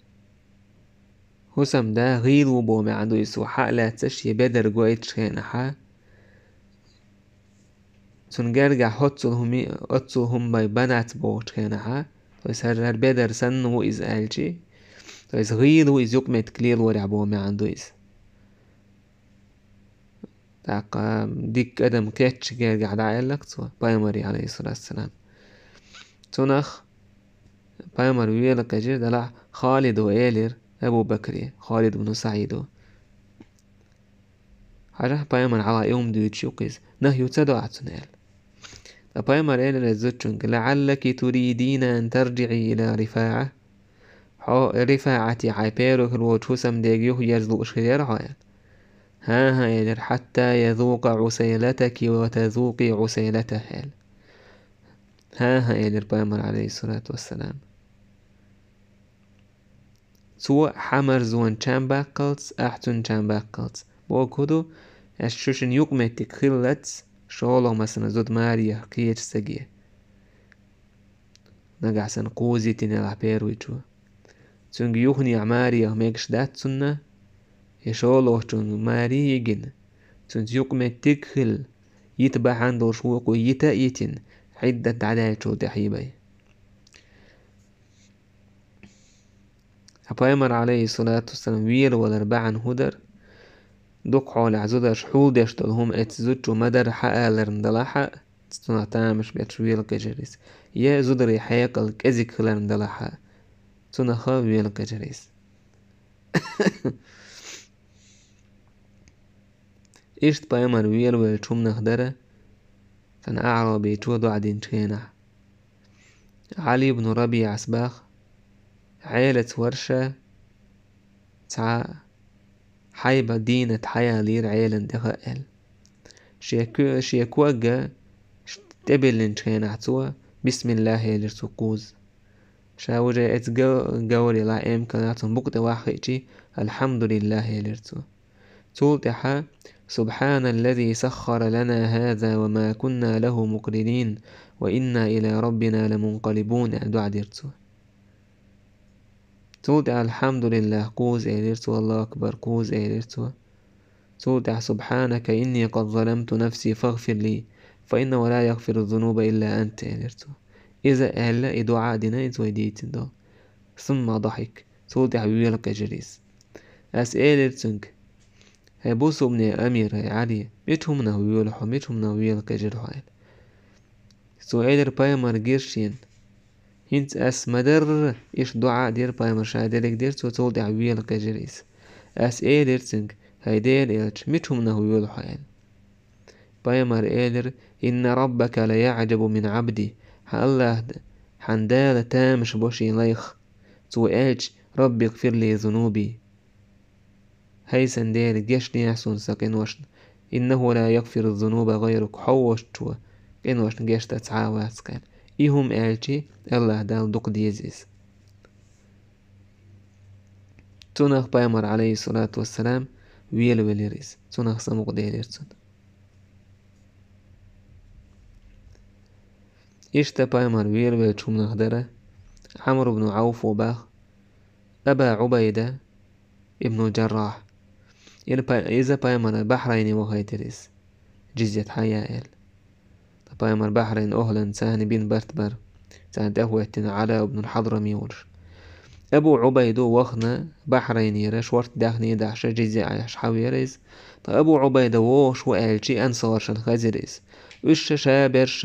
хӀусамда гӀийла ву боху маьӀна ду иза, цо хьа а лаьцна шен бедар гойтучу хенахьа, цуьнан гергахь хӀоццул хӀума, оццул хӀума бан бац бохучу хенахьа, то есть хӀара, хӀара бедар санна ву иза аьлчи, то есть гӀийла ву иза юкъаметтиг лелорехь боху маьӀна ду иза. ТӀаккха дикка адам кхечча гергахь дӀааьлларг цо, пайхамаре, Ӏалайхиссалату вассалам. Цунах пайхамар вела къежира, делахь Халидо элира Абу Бакре, Халид бну СаӀидо. Хьажахь, пайхамар хьалха и хӀума дуьйцуш ю-кх иза, нахь ю ца до ахь цунна аьлла. Ткъа пайхамар элира иза зудчуьнга: «ЛаӀаллаки туридина ан тарджиӀи ила РифаӀа». Хьо РифаӀате, хьайн первый хир волчу хӀусамдега юхаерза лууш хир яра хьо аьлла. «ХӀан-хӀа», — элира, — «хьатта язукъа Ӏусайлатаки ва тазукъи ӀусайлатахӀ», — аьлла. «ХӀан-хӀа», — элира пайхамар, Ӏалайхиссалату вассалам. Цо хьан марзонан чам баккхалц, ахь цуьнан чам баккхалц. Бохург хӀун ду, аш шу шина юкъаметтиг хиллалц, шолгӀа, масала, зуда маре яха кхечу стаге. Нагахь санна кхузза йитина елахь первыйчо. Цуьнга юханехьа маре яха мегаш дац цунна, я шолгӀачунна маре а йигина, цуьнца юкъаметтиг а хилла, йита бахьана долуш вукхо йита а йитина, Ӏиддат дӀадаьллачул тӀаьхьа йи бай. Ткъа пайхамар, Ӏалайхиссалату вассалам, велавалар бахьана хӀун дара? Дукха хьолахь зударша хьулдеш долу хӀума эцу зудчо ма-дарра хьааларна делахь а, цунах тамаш беш вела къежира иза. Я зударий хьекъал кӀезиг хиларна делахь а, цунах а вела къежира иза. Иштта пайхамар велавеллачу хӀуманах дара цхьана аӀрабичо доӀа динчу хенахь. Ӏали ибн РабиӀас баха, Ӏелаца вара ша, цхьа хьайба дийнат хьаялийра Ӏелан тӀеха аьлла. Шен ко-, шен кога ш-, тӀебиллинчу хенахь цо: «Бисмиллахь», — элира цо кхузза. Ша уже эцу га-, говралахь, эмкалахь цунна букъа тӀе ваха хиъчи: «Алхьамдулиллахь», — элира цо. Цул тӀаьхьа: «Субхьаналлази саххара лана хӀаза ва ма кунна лахӀу мукъринин, ва инна ила раббина ламункъалибун», — аьлла доӀа дира цо. Цул тӀаьхьа: «Алхьамдулиллахь», — кхузза элира цо, «Аллаху акбар», — кхузза элира цо. Цул тӀаьхьа: «Субхьанака инни къад заламту нафси фагъфир ли, фа иннаху ла ягъфиру зунуба илла ант», — элира цо. Иза аьлла, и доӀа а дина, иза вай дийцина долу. Сумма дахьик. Цул тӀаьхьа вела къежира иза. Ас элира цуьнга: «ХӀай бусулбанийн амир, хӀай Ӏали, мича хӀуманах воьлу хьо, мича хӀуманах вела къежира хьо?» — аьлла. Цо элира, пайхамар гира шена. ХӀинца ас ма-дарра иштта доӀа а дира пайхамар, ша дерриг дира цо, цул тӀаьхьа вела къежира иза. Ас элира цуьнга: «ХӀай Делан элча, мича хӀуманах воьлу хьо?» — аьлла. Пайхамар элира: «Инна раббака ла яӀжабу мин Ӏабди». Хьан Аллах, хьан Дала тамаш бо шен лайх. Цо аьлча: «Рабби гъфир ли зунуби». ХӀай сан Дела, гечдехьа суна сан къиношна. «Иннаху ла ягъфиру зунуба гъайрук». Хьо воцчо къиношна гечдан цхьа а вац кхел. И хӀума аьлчи, Аллах Далла дукха деза иза. Цунах пайхамар, Ӏалайхиссалату вассалам, велавелира иза. Цунах самукъаделира цунна. Иштта пайхамар велавеллачу хӀуманах дара. Ӏамр ибн Ӏауфо баха: Аба Ӏубайда ибн Джаррахь. Иза па-, иза пайхамар Бахрайне вахийтира иза. Джизьят хьаяь аьлла. Ткъа пайхамар Бахрайн охӀланца царна бина барт бара. Царна тӀехӀоьттина Ӏала ибн Хьадрами волуш. Абу Ӏубайда вахана Бахрайнера шортта даьхни дахьаш, джизья Ӏеш хьавеара иза. Ткъа Абу Ӏубайда вогӀуш ву аьлча, ансаршна хазира иза. Уьш ша берш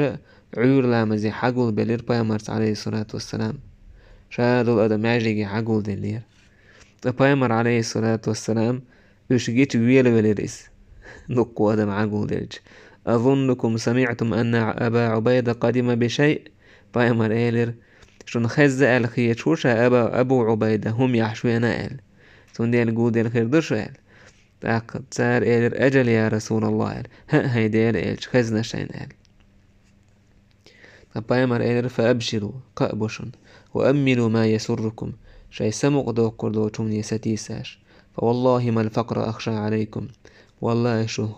Ӏуьйра ламазе хьагулбелира пайхамарца, Ӏалайхиссалату вассалам. Ша долу адам маьждиге хьагулделлера. Ткъа пайхамар, Ӏалайхиссалату вассалам, уьш гича велавелира иза. Дуккха адам хьагулделча. «أظنكم سمعتم أن أبا عبيدة قدم بشيء؟» Пайхамар элира: «Шуна хезна аьлла хеташ ву ша Аба-, Абу Ӏубайда хӀума яхьаш веана?» аьлла. «Цундела гулделла хир ду шу?» аьлла. ТӀаккха цара элира: «أجل يا رسول الله», аьлла. «ХӀаъ, хӀай Делан элча, хезна шайна», аьлла. Ткъа пайхамар элира: «فأبشروا», кхаъ бо шуна, «وأملوا ما يسركم», шайн самукъадоккхур долчу хӀумане сатийсаш. «فوالله ما الفقر أخشى عليكم», валлахӀи, шу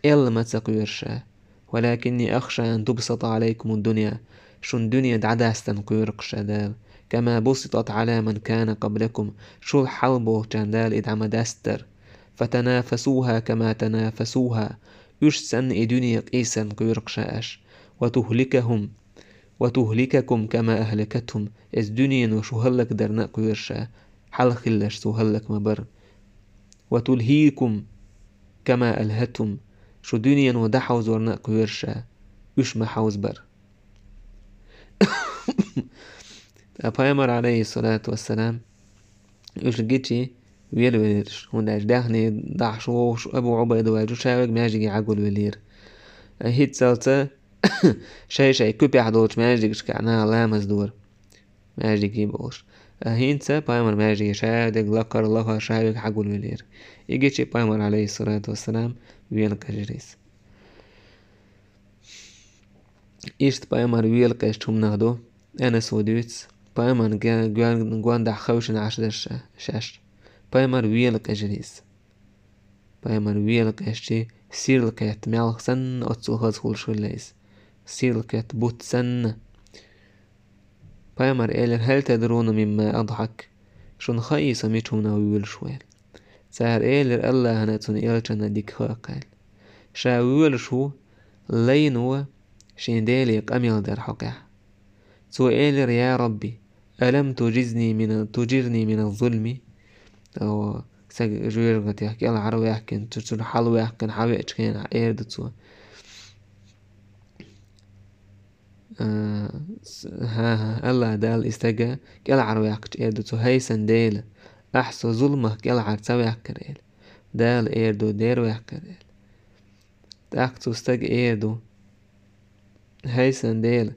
къелла ма ца кхоьру ша. «ولكني أخشى أن تبسط عليكم الدنيا», шуна дуьне дӀадастарна кхоьру-кх ша Дала, «كما بسطت على من كان قبلكم», шул хьалха болчарна Дала и дӀа ма дастара. «فتنافسوها كما تنافسوها», уьш санна и дуьне къийсарна кхоьру-кх ша аш. «وتهلكهم، وتهلككم كما أهلكتهم», иза дуьнено шу хӀаллакдарна а кхоьру ша, хьалха хилларш цо хӀаллак ма бара. «وتلهيكم كما ألهتهم», шу дуьнено дӀахьовзорна а кхоьру ша, уьш ма хьовзабара. Ткъа пайхамар, Ӏалайхиссалату вассалам, уьш гича велавелира уьш, хӀунда аьлча даьхни дахьаш вогӀуш Абу Ӏубайда ваьлча, ша верг маьждиге хьагулвеллера. ХӀинццалца шай-шай куьпехь долчу маьждигашкахь наха ламаз дора. Маьждиге бохуш. А хӀинца пайхамар маьждиге ша дерг лакхара, лахара ша верг хьагулвеллера. И гича пайхамар, Ӏалайхиссалату вассалам, велакъежира иза. Иштта пайхамар велакъежачу хӀуманах ду, Анаса дуьйцу, пайхамарна га-, гоьн-, гондахь хевшина Ӏаш дара ша, шаьш. Пайхамар велакъежира иза. Пайхамар велакъежча, сирла кхетта мелха санна оццул хаза хуьлуш хилла иза. Сирла кхетта бутт санна. Пайхамар элира: «هل تدرون مما أضحك؟» Шуна хаий со мича хӀуманах воьлуш ву аьлла. Цара элира: «АллахӀна а, цуьнан элчанна а дика хаьа-кх», аьлла. Ша воьлуш ву, лайно шен Деле къамел дар хьокъехь. Цо элира: «يا رب، ألم تجزني من، تجرني من الظلم؟» О, сан жоьжахатех кӀелхьарваьккхина, цу-, цуьнан хьалаваьккхина, хьавеачу хенахь, эр ду цо. А, с-, хӀан-хӀа, АллахӀ Дала и стаг кӀелхьарваьккхича, эр ду цо: «ХӀай сан Дела, ахь со зуламах кӀелхьара ца ваьккхира», аьлла. Дала эр ду: «Дера ваьккхира», аьлла. ТӀаккха цу стага эр ду: «ХӀай сан Дела,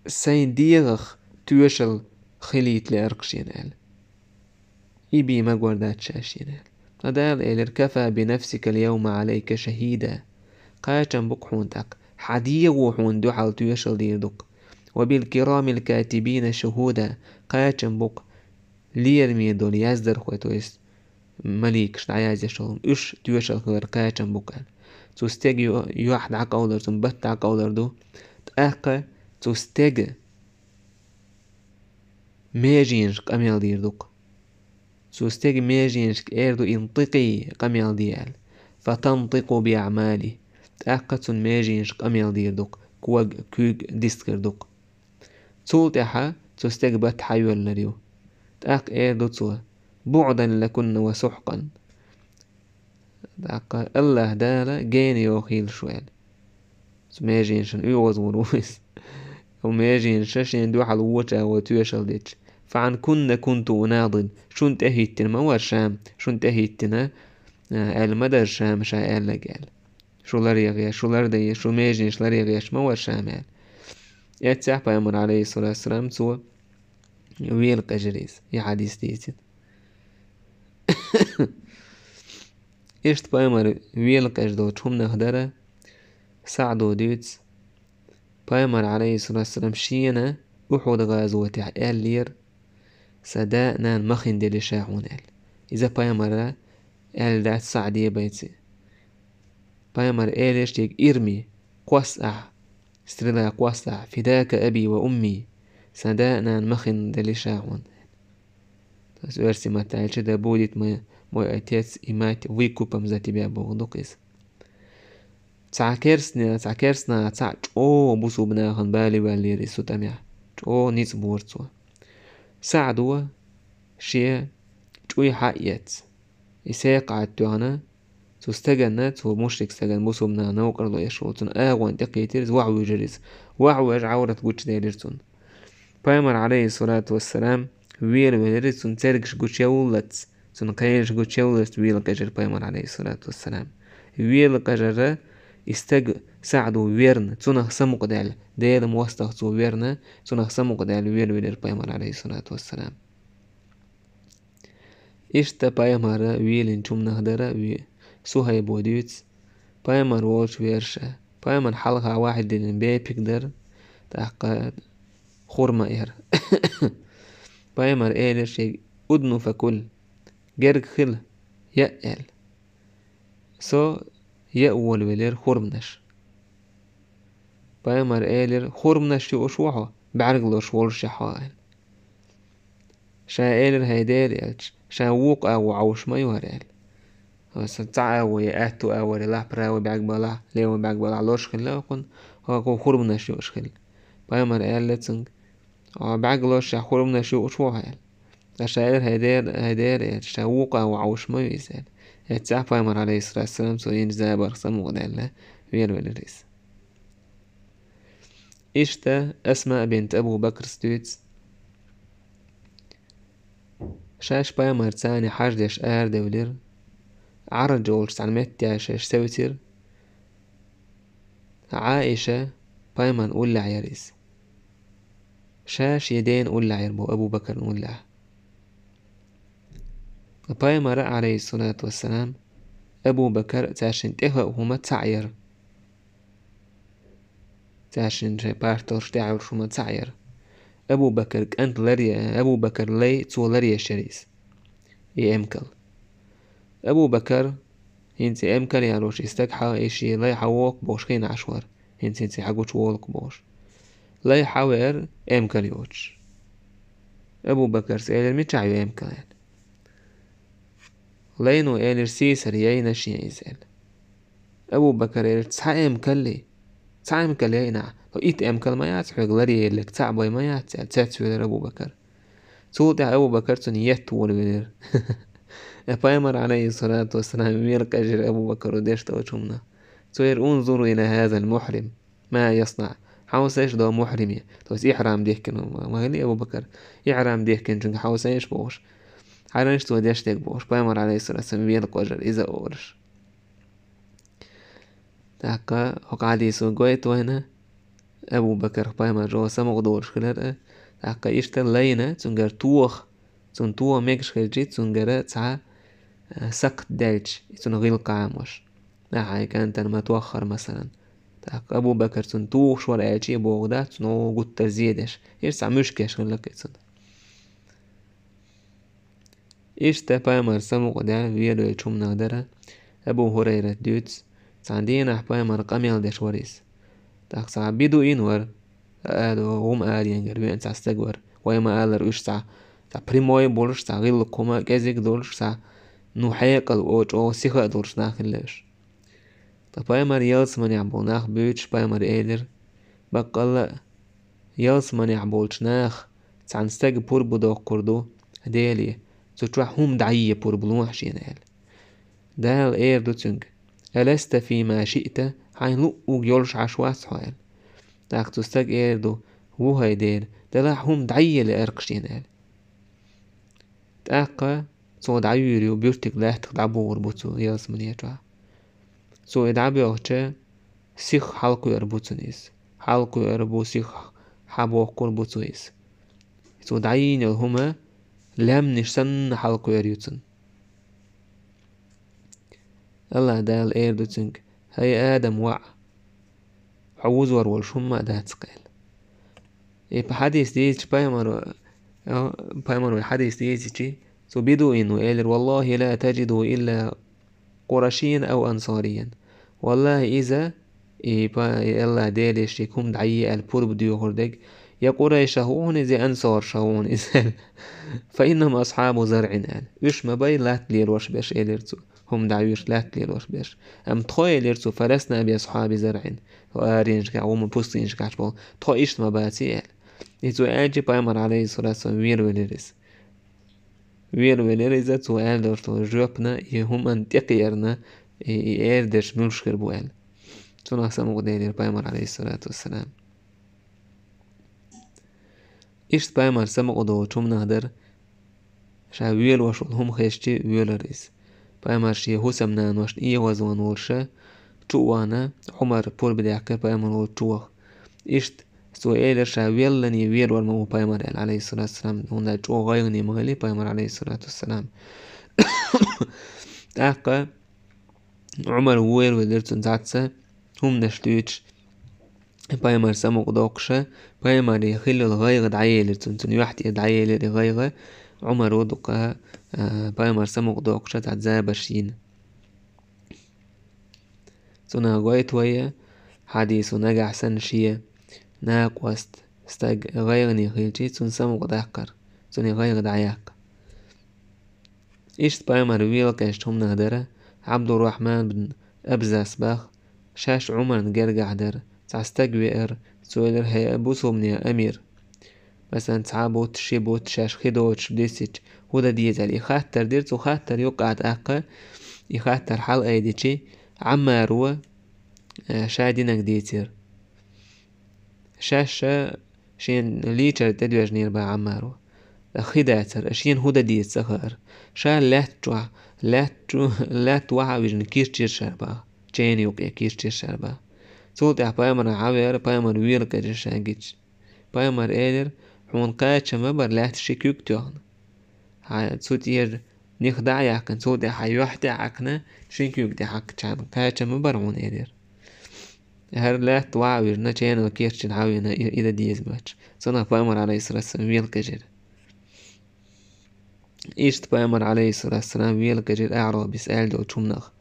сайн дегӀах тоьшалла хилийта лаьара-кх шена», аьлла. И бен магор дац ша шена, аьлла. Ткъа Дала элира: «كفى بنفسك اليوم عليك شهيدا». Кхачам бу-кх хьуна тӀаккха. Хьан дегӀо хьуна дуьхьал тоьшалла дийр ду-кх. «وبالكرام الكاتبين شهودا». Кхачам бу-кх лераме долу яздархой, то есть маликаш дӀаязъеш йолу, уьш тоьшалла хилар кхачам бу-кх аьлла. Цу стеган йо-, йохь дӀакъовлар, цуьнан бат дӀакъовлар ду. ТӀаккха цу стеган меженаш къамел дийр ду-кх. Цу стеган меженашка эр ду: «انطقي», къамел де аьлла. «فتنطق بأعماله». ТӀаккха цуьнан меженаш къамел дийр ду-кх, ког, куьйг дистхир ду-кх. Цул тӀаьхьа цу стеган бат хьайоьллур ю. ТӀаккха эр ду цо: «بعدا لكن وسحقا». ТӀаккха АллахӀ Дала гена йохийла шу аьлла. Цу меженашна оьгӀазвур ву иза. Цу меженаша шена дуьхьал воча ву тоьшалла дича. «فعنكن كنت أناضل». Шуна тӀехӀиттина ма вара ша, шуна тӀехӀиттина, а, аьлла ма дара ша, ша аьлларг аьлла. Шу ларъян гӀерташ, шу лардан, шу меженаш ларъян гӀерташ ма вара ша аьлла. Эццехь пайхамар, Ӏалайхиссалату вассалам, цо велакъежира иза, и хьадис дийцина. Иштта пайхамар велакъежа долчу хӀуманах дара, СаӀдо дуьйцу, пайхамар, Ӏалайхиссалату вассалам, шена Ухьуд-гӀазотехь аьллера: «Сан да а, нана а махкахь делира ша хьуна», аьлла. Иза пайхамара аьлла дац СаӀде, бац. Пайхамар элира шега: «ارمي», кхосса ахь, стрела кхосса ахь: «فداك أبي وأمي», сан да а нана ма хинна делира ша хьуна. То есть оьрсийн маттахь аьлча, да будет мой, мой отец и мать выкупом за тебя бохург ду-кх иза. Цхьа керстне-, цхьа керстанахаца чӀогӀа бусулба нахана бале ваьллера иза цу тӀамехь. ЧӀогӀа ницкъ бора цо. СаӀдо шен чӀуй схьа а эцна, и сакха Ӏад тоьхна, цу стаганна, цу мушрик стаганна, бусулба нахана новкъарло еш волу, цуьнан агӀонна тӀекхийтира иза, вахьа вуьйжира иза. Вахьа вуьжна, Ӏаврат гучуделира цунна. Пайхамар, Ӏалайхиссалату вассалам, велавелира иза, цуьнан цергаш гучуевллалц, цуьнан кхелаш гучуевллалц велакхаьжира Пайхамар, Ӏалайхиссалату вассалам. Велакхаьжарра и стаг СаӀдо верна, цунах самукъадаьлла, Делан мостагӀа цо верна, цунах самукъадаьлла велавелира Пайхамар, Ӏалайхиссалату вассалам. Иштта Пайхамар велинчу хӀуманах дара ве-, Сухьайбо дуьйцу, Пайхамар волчу вера ша. Пайхамар хьалха вахьйу диллина бепиг дара, тӀаккха хурма яра. Пайхамар элира шега: «Удну факуль, герга хила, яа», — аьлла. Со яа волавелира хурманаш. Пайхамар элира: «Хурманаш юуш ву хьо, бӀаьрг лозуш волушехь хьо», — аьлла. Ша элира: «ХӀай Дела», — аьлча, ша вукху агӀо Ӏовуш ма ю хӀара, — аьлла. — Аса цхьа агӀо я, аьтту агӀо я, лахь правый бӀаьрг балахь, левый бӀаьрг балахь лозуш хилла хьуна, хьо хӀара хурманаш юуш хила. Пайхамар аьлла цуьнга: «Хьо бӀаьрг лозушехь хурманаш юуш ву хьо», — аьлла. Ткъа ша элира: «ХӀай Дела, хӀай Дела», — аьлча, ша вукху агӀо Ӏовуш ма ю иза, — аьлла. Эццахь Пайхамар, Ӏалайхиссалату вассалам, цо йинчу забарх самукъадаьлла, велавелира иза. Иштта Асма бинт Абу Бакрс дуьйцу. Шаьш Пайхамарца цхьаьна хьаждеш арадевлира. Ӏараж олуш цхьана меттехь шаьш севцира. Ӏаиша Пайхамарна уллехь яра иза. Шаьш я дена уллехь яра боху, Абу Бакарна уллехь. Пайхамар, Ӏалайхиссалату вассалам, Абу Бакар а цаьршинна тӀе хаьа хӀума цхьаъ яра. Цаьршинна шайн парталш тӀехь йолуш хӀума цхьаъ яра. Абу Бакар кӀант лар-, Абу Бакар лай цо ларъеш яра иза. И эмкал. Абу Бакар, хӀинца и эмкал ялош и стаг хьа-, и шен лай хьан воккху бохуш хиъна Ӏаш вара. ХӀинца, хӀинца хьан гучу волу-кх бохуш. Лай хьан веара эмкал йоцуш. Абу Бакарс элира: «Мичахь ю эмкал?» — аьлла. Лайно элира: «Сийсара яйна шен иза», — аьлла. Абу Бакар элира: «Цхьа эмкаллий? Цхьа эмкал яйна ахь? Хьо итт эмкал ма яц хьоьга ларъелларг, цхьаъ бен ма яц», — аьлла, цецвелира Абу Бакар. Цул тӀаьхьа Абу Бакар цунна етта волавелира. Пайхамар, Ӏалайхиссалату вассалам, велакхаьжира Абу Бакаро деш долчу хӀуманах. Цо элира: «Унзур ила хазал мухьрим». «Ма яснаӀ?» Хьовсийша до мухьриме, то есть ихьрам дехкина ма хилли Абу Бакар. Ихьрам дехкинчуьнга хьовсийша бохуш. Хьаранаш цо деш дерг бохуш. Пайхамар, Ӏалайхиссалату вассалам, велакхаьжира иза олуш. ТӀаккха хӀокху хьадисо гойту вайна, Абу Бакарх Пайхамар чӀогӀа самукъа долуш хилар а. ТӀаккха иштта лайна, цуьнгара тоха, цунна тоха мегаш хилчи, цуьнгара цхьа, а, сакхт даьлча, и цунна гӀиллакх Ӏамош. Ахьа и кӀантана ма тоххара, масалан. ТӀаккха Абу Бакар цунна тухуш вара аьлча, и боху дац, цунна гуттар а зен деш. Иза цхьа муьшкеш хилла-кх и цунна. Иштта Пайхамар самукъадаьлла велавеллачу хӀуманах дара, Абу ХӀурайрат дуьйцу, цхьана дийнахь Пайхамар къамел деш вара иза. ТӀаккха цхьа бидуин вара, ала, гӀум аренгара веана цхьа стаг вара. Вай ма-аллара, уьш цхьа, цхьа прямой болуш, цхьа гӀиллакх хӀума кӀезиг долуш, цхьа, ну, хьекъал, о, чӀогӀа сиха а долуш нах хилла уьш. Ткъа Пайхамар ялсаманехь болу нах буьйцуш, Пайхамар элира: «Баккъалла а, ялсаманехь болчу наха цхьана стага пурба доккхур ду Деле, цу чохь хӀума дӀайе пурба лохьа шена», — аьлла. Дала эр ду цуьнга: «Аласта фима шиъта, хьайна луъург йолуш Ӏаш вац хьо?» — аьлла. ТӀаккха цу стага эр ду: «Ву, хӀай Дела, делахь хӀума дӀайе лаьара-кх шена», — аьлла. ТӀаккха цо дӀайуьйр ю, буьртиг лаьттах дӀабохур бу цо ялсамане чохь. Цо и дӀабоьлхуча, сиха хьалакхоьур бу цунна иза. Хьалакхоьур бу, сиха хьабоккхур бу цо иза. Цо дӀайийна йолу хӀума лаьмнаш санна хьалакхоьур ю цунна. АллахӀ Дала эр ду цуьнга: «ХӀай Адам воӀ, хьо вузор волуш хӀумма а дац-кх», — аьлла. И хьадис дийцича Пайхамаро, а, Пайхамаро и хьадис дийцичи, цу бидуино элира: «Валлахи ла таджиду илла къурашийян ав ансарийян». Валлахи, иза, и па-, и АллахӀ Деле шега хӀума дӀайе аьлла пурба доьхур дерг, «Я Къурайшах ву хьуна иза, я ансаршах ву хьуна иза», — аьлла. «Фа иннахум асхьабу заръин», — аьлла. «Уьш ма бай латта лелош берш», — элира цо. «ХӀума дӀа уьш латта лелош берш. Амма тхо», — элира цо, — «фаласна би асхьаби заръин». Тхо аренашкахь, ву ма пустынашкахь болу. «Тхо иштта ма бац», — аьлла. И цо аьлча, пайхамар, алейхиссалату вассалам, велавелира иза. Велавелира иза, цо аьлла долуш долу жоьпана, и хӀуманна тӀекхиарна, и, и эр дерш муьлш хир бу аьлла. Цунах самукъаделира пайхамар, алейхиссалату вассалам. Иштта пайхамар самукъадолучу хӀуманах дара, ша велош волу хӀума хезча, велара иза. Пайхамар шен хӀусамнаношна эгӀазван волуша чу а вахана, Ӏумар пурба даьккхира пайхамар волчу чу ваха. Иштта цо элира, ша веллане велор ма ву пайхамар аьлла, алейхиссалату вассалам, хӀунда аьлча чӀогӀа гӀайгӀане ма хили пайхамар, алейхиссалату вассалам. ТӀаккха Ӏумар велавелира цунна цхьацца хӀуманаш дуьйцуш, пайхамар самукъадоккхуша, пайхамаре хиллал гӀайгӀа дӀаелира цунна, цунна юьхь тӀера дӀаелира и гӀайгӀа, Ӏумаро дукха, а, пайхамар самукъадоккхуша цхьа забарш йина. Цунах гойту вайя, хьадисо нагахь санна шен накъост стаг гӀайгӀане хилчий, цунна самукъадаккхар, цунна гӀайгӀа дӀаяккха. Иштта пайхамар велакхаьчначу хӀуманах дара, Ӏабдуррахьман бин Абзас бах, шаьш Ӏумарна гергахь дара, цхьа стаг веара, цо элира: «ХӀей, бусулбанийн амир». Масалан, цхьа бутт, ши бутт шаьш хи доцуш дисича, хӀун дан деза аьлла, и хаттар дира, цу хаттар юккъехь тӀаккха, и хаттар хьалаайдичи, Ӏаммаро, э, ша динарг дийцира. Шаьш шена лийчар тӀедоьжнера бах Ӏаммаро. Хи дацара, шена хӀун дан деза ца хаьара. Ша лаьтта чохь, лаьтта чу, лаьтта вахьа а вижина кийчира шаьш бах, чайна юккъе кийчира шаьш бах. Цул тӀаьхьа пайхамарна хьавеара, пайхамар велакхаьчира ша гича. Пайхамар элира: «Хьуна кхачам ма бара лаьтта ши куьг тоьхна. Хьан цу тӀера нах дӀа а яьккхина, цул тӀаьхьа хьан юьхь тӀе а хьаькхна, шин куьг тӀе хьаькхча, кхачам ма бара хьуна», — элира. ХӀара лаьтта вахьа а вижина, чайна кийчина хьавеана, и, и дан деза моьттуш. Цунах пайхамар, алейхиссалату вассалам, велакхаьчира. Иштта пайхамар, алейхиссалату вассалам, велакхаьчира аӀрабис аьлла долчу хӀуманах.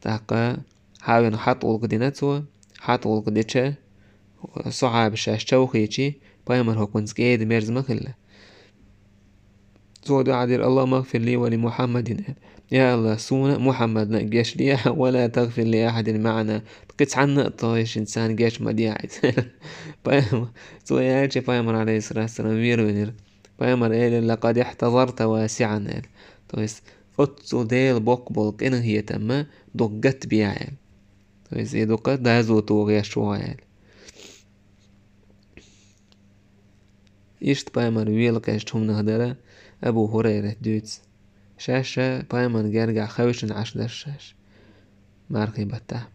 ТӀаккха хьавеана хьатӀа гӀуллакх дина цо, хьатӀа гӀуллакх дича, сахьабаш шаьш човхийчи, пайхамар хӀокхунца кӀеда-мерза ма хилла. Цо дуӀа дира: «Аллахумма гфир ли ва ли Мухаммадин». «Я АллахӀ, суна а, Мухаммадна а гечде, ва ла тагфир ли ахьадин маӀана». Кхин цхьанна а тхайшинца царна геч ма де хьайца. Пайхамар, цо аьлча, пайхамар, алейхиссалату вассалам, велавелира. Пайхамар элира: «Лакъад ихьтазарта васиӀан», — аьлла. То есть, оццул Делан боккха болу къинхетам ма дукха гатбе аьлла. То есть, и дукха дозалла тоха гӀерташ ву хьо аьлла. Иштта пайхамар велакхаьчначу хӀуманах дара Абу ХӀурайрата дуьйцу. Шаьш ша пайхамарна гергахь хевшина Ӏаш дара шаьш. Мархий баттахь.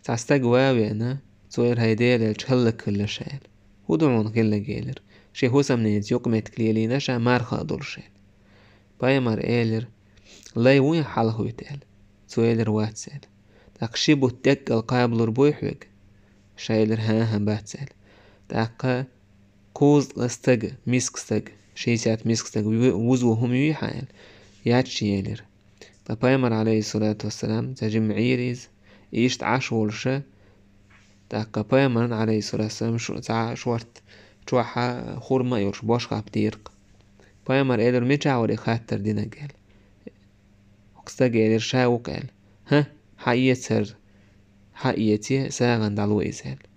Цхьа стаг ван а веана, цо элира: «ХӀай Делан элча, хӀаллакьхилла ша», — аьлла. «ХӀун ду хьуна хилларг?» — элира. Шен хӀусамненаца юкъаметтиг лелийна ша, марха а долуш аьлла. Пайхамар элира: «Лай вуй хьалхавита?» — аьлла. Цо элира: «Вац», — аьлла. «ТӀаккха ши бутт деккъал кхабалур буй хьоьга?» Ша элира: «ХӀан-хӀа, бац», — аьлла. ТӀаккха кхузткъа стаг, миска стаг, шестьдесят миска стаг ву-, вузо хӀума юй хьан аьлла? Яц шен, элира. Ткъа пайхамар, алейхиссалату вассалам, ца жимма Ӏийра иза, и иштта Ӏаш волуша, тӀаккха пайхамарна, алейхиссалату вассалам, шу-, цхьа шорта чохь хурма а йолуш бошхаппа дийракх. Пайхамар элира: «Мичахь вара и хаттар динарг?» — аьлла. Оцу стага элира: «Ша ву-кх», — аьлла. «ХӀа, хьаэца хӀара, хьаэце, сагӀина дӀало иза», — аьлла.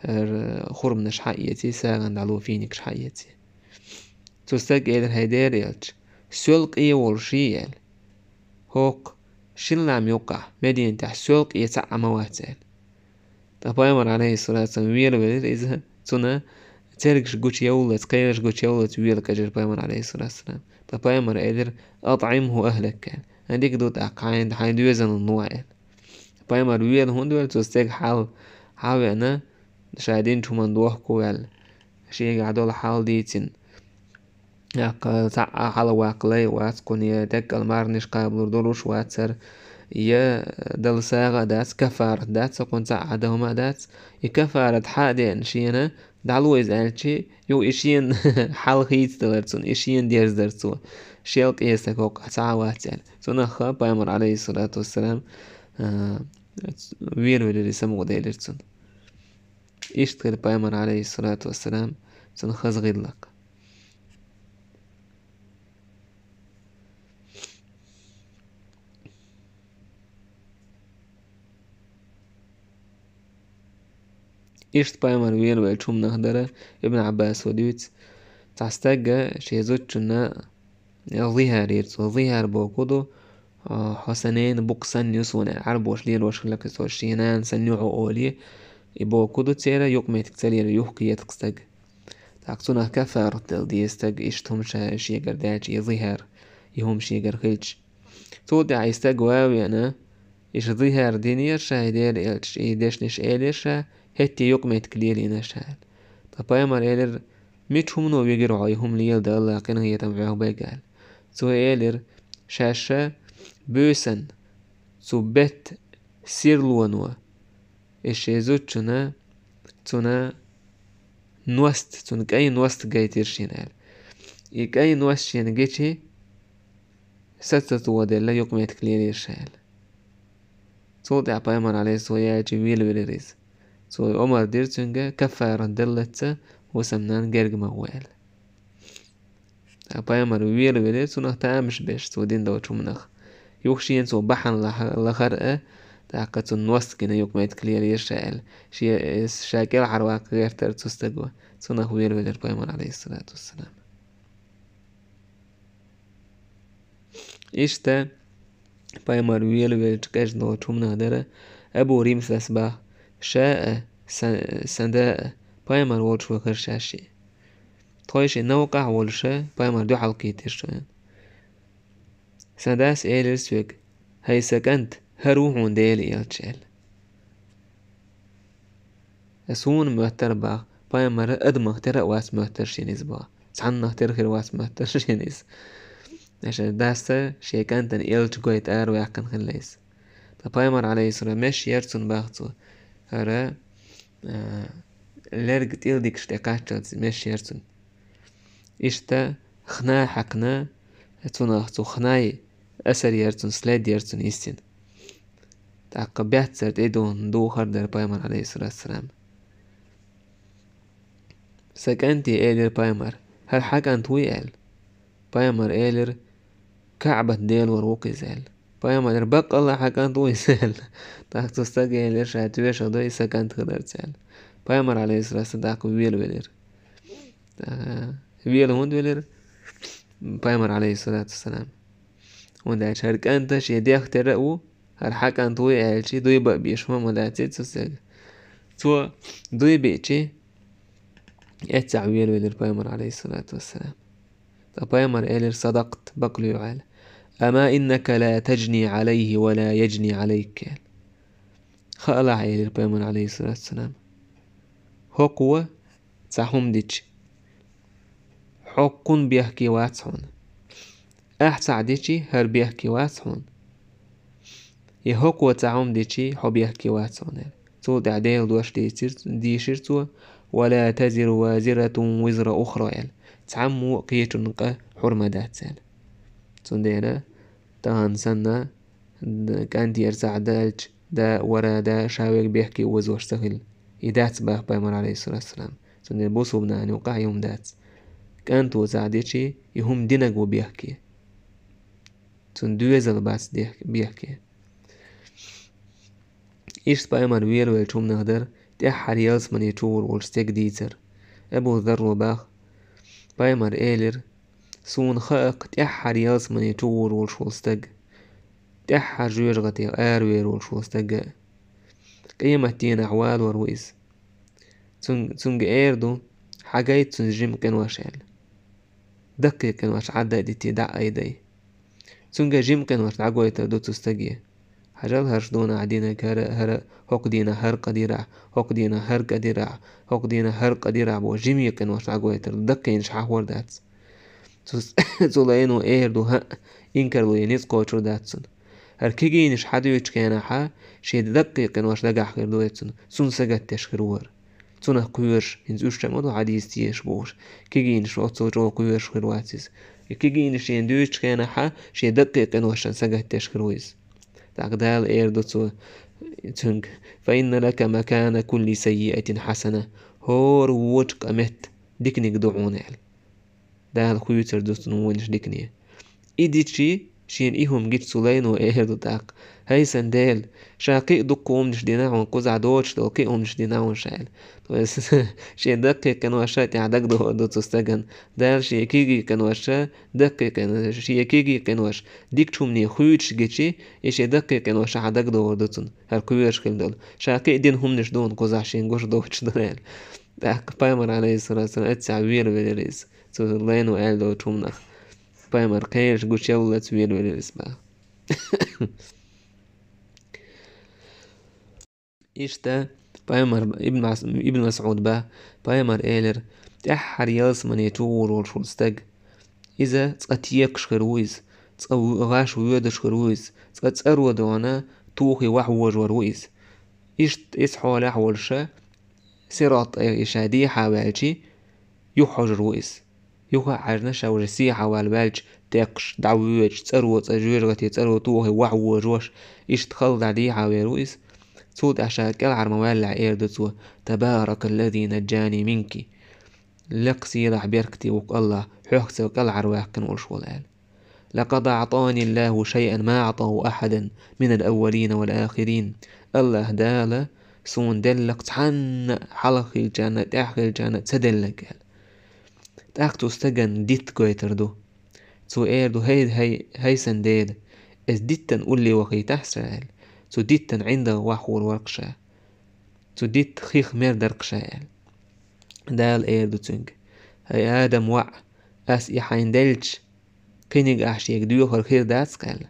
ХӀара хурманаш хьаэце, сагӀина дӀало, финикаш хьаэце. Цу стага элира: «ХӀай Делан элча, соьл къе волуш йий?» — аьлла. «ХӀокху шина лам юккъахь, Мединатехь соьл къе цхьа а ма вац», — аьлла. Ткъа пайхамар, алейхиссалату вассалам, велавелира иза, цунна цергаш гучуевллалц, кхераш гучуевллалц велакхаьчира пайхамар, алейхиссалату вассалам. Ткъа пайхамар элира: «АтӀӀимхӀу ахӀлак», — аьлла. «ХӀан, дика ду тӀаккха, хьайн, хьайн доьзална ло», — аьлла. Пайхамар вела хӀунда велла, цу стеган хьал хьан а веана, ша динчу хӀуманна дохко ваьлла, шегахь долу хьал дийцина. ТӀаккха цхьа а хьалаваккха лай а вац кхунна, я деккъал марханаш кхабалур долуш вац хӀара, я дала сагӀа а дац, каффарат дац, цо кхунна цхьа а хьада хӀума а дац. И каффарат хьа а деана шена, дӀало иза аьлчи, юха и шена хьал хийцадалар цунна, и шена дерзадар цо. Шел къе стаг хӀокху цхьа а вац аьлла. Цунах а пайхамар, алейхиссалату вассалам, а, велавелира, самукъаделира цунна. Иштта хилла Пайхамар, Ӏалайхиссалату вассалам, цуьнан хаза гӀиллакх. Иштта Пайхамар велавеллачу хӀуманах дара, Ибн Ӏаббаса дуьйцу, цхьа стага шен зудчунна зихӀар йира цо. ЗихӀар бохург ду, а, хьо сан ненан букъ санна ю суна, Ӏарбоша лелош хилла-кх цо, шен нана санна ю хьо олий, и бохург ду церан юкъаметтиг ца лело, юхакхета-кх стаг. ТӀаккха цунах каффарат дала деза стага, иштта хӀума ша шегара даьлча, и зихӀар, и хӀума шегара хилча. Цул тӀаьхьа и стаг ван а веана, иштта зихӀар динера ша, и Делан элча, и дешнаш элира ша, хӀетте юкъаметтиг лелийна ша аьлла. Ткъа Пайхамар элира: «Мича хӀумано вигира хьо и хӀума леладан, АллахӀ къинхетам хьох байга?» аьлла. Цо элира: «Шаьш буьйсанна, цу беттан сирлоно, и шен зудчунна, цунна ност, цунна кӀайн ност гайтира шена», аьлла. «И кӀайн ност шена гичи, са ца тоха делла, юкъаметтиг лелийра ша», аьлла. Цул тӀаьхьа Пайхамар, Ӏалайхиссалам, яьлча велавелира иза. Цо омар дира цуьнга, каффарат даллалц хӀусамнана герга ма гӀо аьлла. Ткъа Пайхамар велавелира цунах тамаш беш, цо дина долчу хӀуманах. Юха шена цо бахьана лаха-, лахара а, тӀаккха цунна ност гина, юкъаметтиг лелийра ша аьлла. Шен, ша кӀелхьарваккха гӀертара цу стага. Цунах велавелира Пайхамар, Ӏалайхиссалату вассалам. Иштта Пайхамар велавеллачу къежна долчу хӀуманах дара, Абу Римсас баха: «Ша а, сан, сан да а Пайхамар волчу вахара шаьш». Тхойшиъ новкъахь волуша Пайхамар дуьхьал кхийтира шуна. Сан дас элира соьга: «ХӀай сан кӀант, хӀара ву хьуна Делан элча», аьлла. Суна моьттара баха, Пайхамар адамах тера а вац моьттара шена иза баха. Цхьаннах тера хир вац моьттара шена иза. Аша дас шен кӀантана элча гойта араваьккхина хилла иза. Ткъа Пайхамар, Ӏалайхиссалам, меш яра цунна баха цо. ХӀара, а, лерг тӀилдигаш тӀе кхаччалц меш яра цунна. Иштта хна хьаькхна, цунах цу хнай асар яра цунна, след яра цунна йисина. ТӀаккха баьццара тӀедуьйхина духар дара Пайхамар, Ӏалайхиссалату вассалам. Сан кӀанте элира Пайхамар: «ХӀара хьан кӀант вуй?» аьлла. Пайхамар элира: «КаӀбат Делора ву-кх иза», аьлла. Пайхамар элира: «Баккъалла хьан кӀант ву иза», аьлла. ТӀаккха цу стага элира, ша тоьшалла до и сан кӀант хиларца аьлла. Пайхамар, Ӏалайхиссалату вассалам, тӀаккха велавелира. ТӀаккха вела хӀунда велира? Пайхамар, Ӏалайхиссалату вассалам. ХӀунда аьлча хӀара кӀант шен дех тера а ву, хӀара хьан кӀант вуй аьлча, дуй баа беш хӀума ма дац цу стага. Цо дуй биъча, эццахь велавелира Пайхамар, Ӏалайхиссалату вассалам. Ткъа Пайхамар элира: «Садакъта, бакълуьйгӀу», аьлла. «Амма иннака ла таджни Ӏалайхи ва ла яджни Ӏалайк», аьлла. «Хаалахь», элира Пайхамар, Ӏалайхиссалату вассалам. «ХӀокхо цхьа хӀума дича, хьо кхунна бехке вац хьуна. Ахь цхьаъ дича, хӀара бехке вац хьуна. Я хӀокхо цхьа хӀума дича, хьо бехке вац хьуна», аьлла. Цул тӀаьхьа Делан дош дийцира, дийшира цо: «Ва ла тазиру вазиратун визра ухра», аьлла. «Цхьаммо а кхечунна къа хьур ма дац», аьлла. Цундела тахана санна, д-, кӀант яра цхьаъ даьлча, да, вара да, ша верг бехке озош ца хилла. И дац баха Пайхамар, Ӏалайхиссалату вассалам. Цундела бусулба нахана юкъахь и хӀума дац. КӀанто цхьаъ дича, и хӀума динарг ву бехке. Цунна доьзал бац дех-, бехке. Иштта Пайхамар велавеллачу хӀуманах дара тӀаьххьара ялсамане чу гӀур волчу стеган дийцар. Абу Зарро баха: Пайхамар элира: «Суна хаьа-кх тӀаьххьара ялсамане чу гӀур волуш волу стаг, тӀаьххьара жоьжахатех аравер волуш волу стаг а. Къематдийнахь валор ву иза. Цун-, цуьнга эр ду: „Хьагайта цуьнан жима къинош“, аьлла. Даккхий къинош Ӏадда а дитий, дӀа а айдай. Цуьнга жима къинош дӀагойтур ду цу стаге. Хьажал, хӀорш дийнахь динарг хӀара, хӀара, хӀокху дийнахь хӀара къа дира ахь, хӀокху дийнахь хӀара къа дира ахь, хӀокху дийнахь хӀара къа дира ахь“, бохуш, жимий къинош дӀагойтур ду, даккхийнаш хьахор дац. Цу, цу лайно эр ду: «ХӀаъ, инкарло ян ницкъ кхочур дац цунна. ХӀара кегийнаш хьадуьйчу хенахь, шен даккхий къинош дагахь хир ду вай цунна, цунна сагатдеш хир ву хӀара. Цунах кхоьруш, хӀинца уьш ча ма ду хьадийца тешаш бохуш, кегийнаш оццул чӀогӀа кхоьруш хир вац иза. И кегийнаш шена дуьйчу хенахь, шен даккхий къиношна сагатдеш хир ву иза». ТӀаккха Дала эр ду цо: цуьнга: «Фа инна лака макана кулли саййиатин хьасана». ХӀора вочу къа метта диканиг ду хьуна аьлла. Дала хуьйцур ду цунна вонаш дикане. И дичи, шена и хӀума гича цу лайно эр ду тӀаккха: «ХӀай сан Дела, ша кхин а дуккха хӀуманаш дина хьуна, кхузахь доцуш долу кхин а хӀуманаш дина хьуна ша», аьлла. То есть, шен даккхий къиношна тӀехь дагадогӀур ду цу стагана. Дала шен кегий къиношна, даккхий къино-, шен кегий къиношна дикачу хӀумане хуьйцуш гичи, и шен даккхий къиношна хьан дагадогӀур ду цунна, хӀара кхоьруш хила долу. Ша кхин а дина хӀуманаш ду хьуна кхузахь шен гуш доцуш ду аьлла. ТӀаккха пайхамар, алейхиссалату вассалам, эццахь велавелира иза. Цу лайно аьлла долчу хӀуманах. Пайхамар кхераш гучуевллалц велавелира иза боху. Иштта пайхамар, Ибн Мас-, Ибн Масъуд боху, пайхамар элира: «ТӀаьххьара ялсамане чу гӀур волуш волу стаг, иза цкъа текаш хир ву иза, цкъа в-, гӀаш воьдуш хир ву иза, цкъа цӀаро дона тухий вахьвожор ву иза». Иштта иза хьолехь волуша, сират тӀе и ша дехьа ваьлчи, юха хьожур ву иза. Юха а хьаьжна, ша уже сехьа вала ваьлча, текхаш, дӀавоьдуш, цӀаро цӀа жоьжахате цӀаро тухий вахьвожош, иштта хала дӀа дехьа вер ву иза. Цул тӀаьхьа ша кӀелхьара ма ваьллехь, эр ду цо: «Табаракаллази наджани минки». Лекха сийлахь беркате ву-кх АллахӀ, хьох со кӀелхьара ваьккхина волуш волу аьлла. «Лакъад аътани Аллаху шайъан ма аътаху ахадан минал аввалина вал ахирин». АллахӀ Дала суна делларг цхьанна а хьалха хиллачарна а, тӀаьхьа хиллачарна а ца делларг аьлла. ТӀаккха цу стагана дитт гойтур ду. Цо эр ду: «ХӀай, хӀай, хӀай сан Дела, иза диттан улле вахийтахь ша», аьлла. Цу диттан ӀиндагӀа вахвур вара-кх ша. Цу дитта хих мер дара-кх ша аьлла. Дала эр ду цуьнга: «ХӀай Адам воӀ, ас и хьайна делча, кхиниг ахь шега доьхург хир дац-кх», аьлла.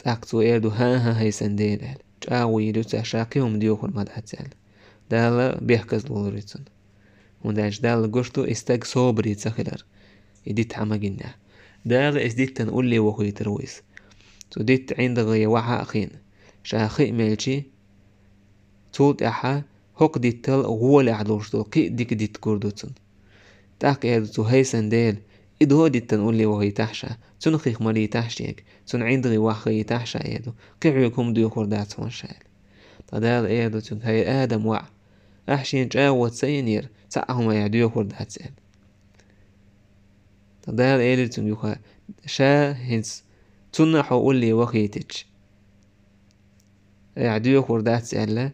ТӀаккха цо эр ду: «ХӀан-хӀа, хӀай сан Дела», аьлла. ЧӀагӀо йийр ю цо, ша кхин хӀума доьхур ма дац аьлла. Дала бехказло лур ю цунна. ХӀунда аьлча Далла гуш ду и стаг собаре ца хилар, и дитт хьан ма гиннехь. Дала иза диттан улле вохуьйтур ву иза. Цу дитта ӀиндагӀе вахьа а хиъна, ша хи а мелчи, цул тӀаьхьа хӀокху диттал гӀолехь долуш долу кхин а дика дитт гур ду цунна. ТӀаккха эр ду цо: «ХӀай сан Дела, и дохо диттан улле вохийтахь ша, цунна хих малийтахь шега, цунна ӀиндагӀе ваххийтахь ша», эр ду, «кхин хьоьга хӀума доьхур дац хьуна ша», аьлла. Ткъа Дала эр ду цуьнга: «ХӀай Адам воӀ, ахь шена чӀагӀо ца йинера, цхьа а хӀума ахь доьхур дац», аьлла. Ткъа Дала элира цуьнга юха: «Ша хӀинца цунна хьо улле вахийтича, ахь доьхур дац аьлла,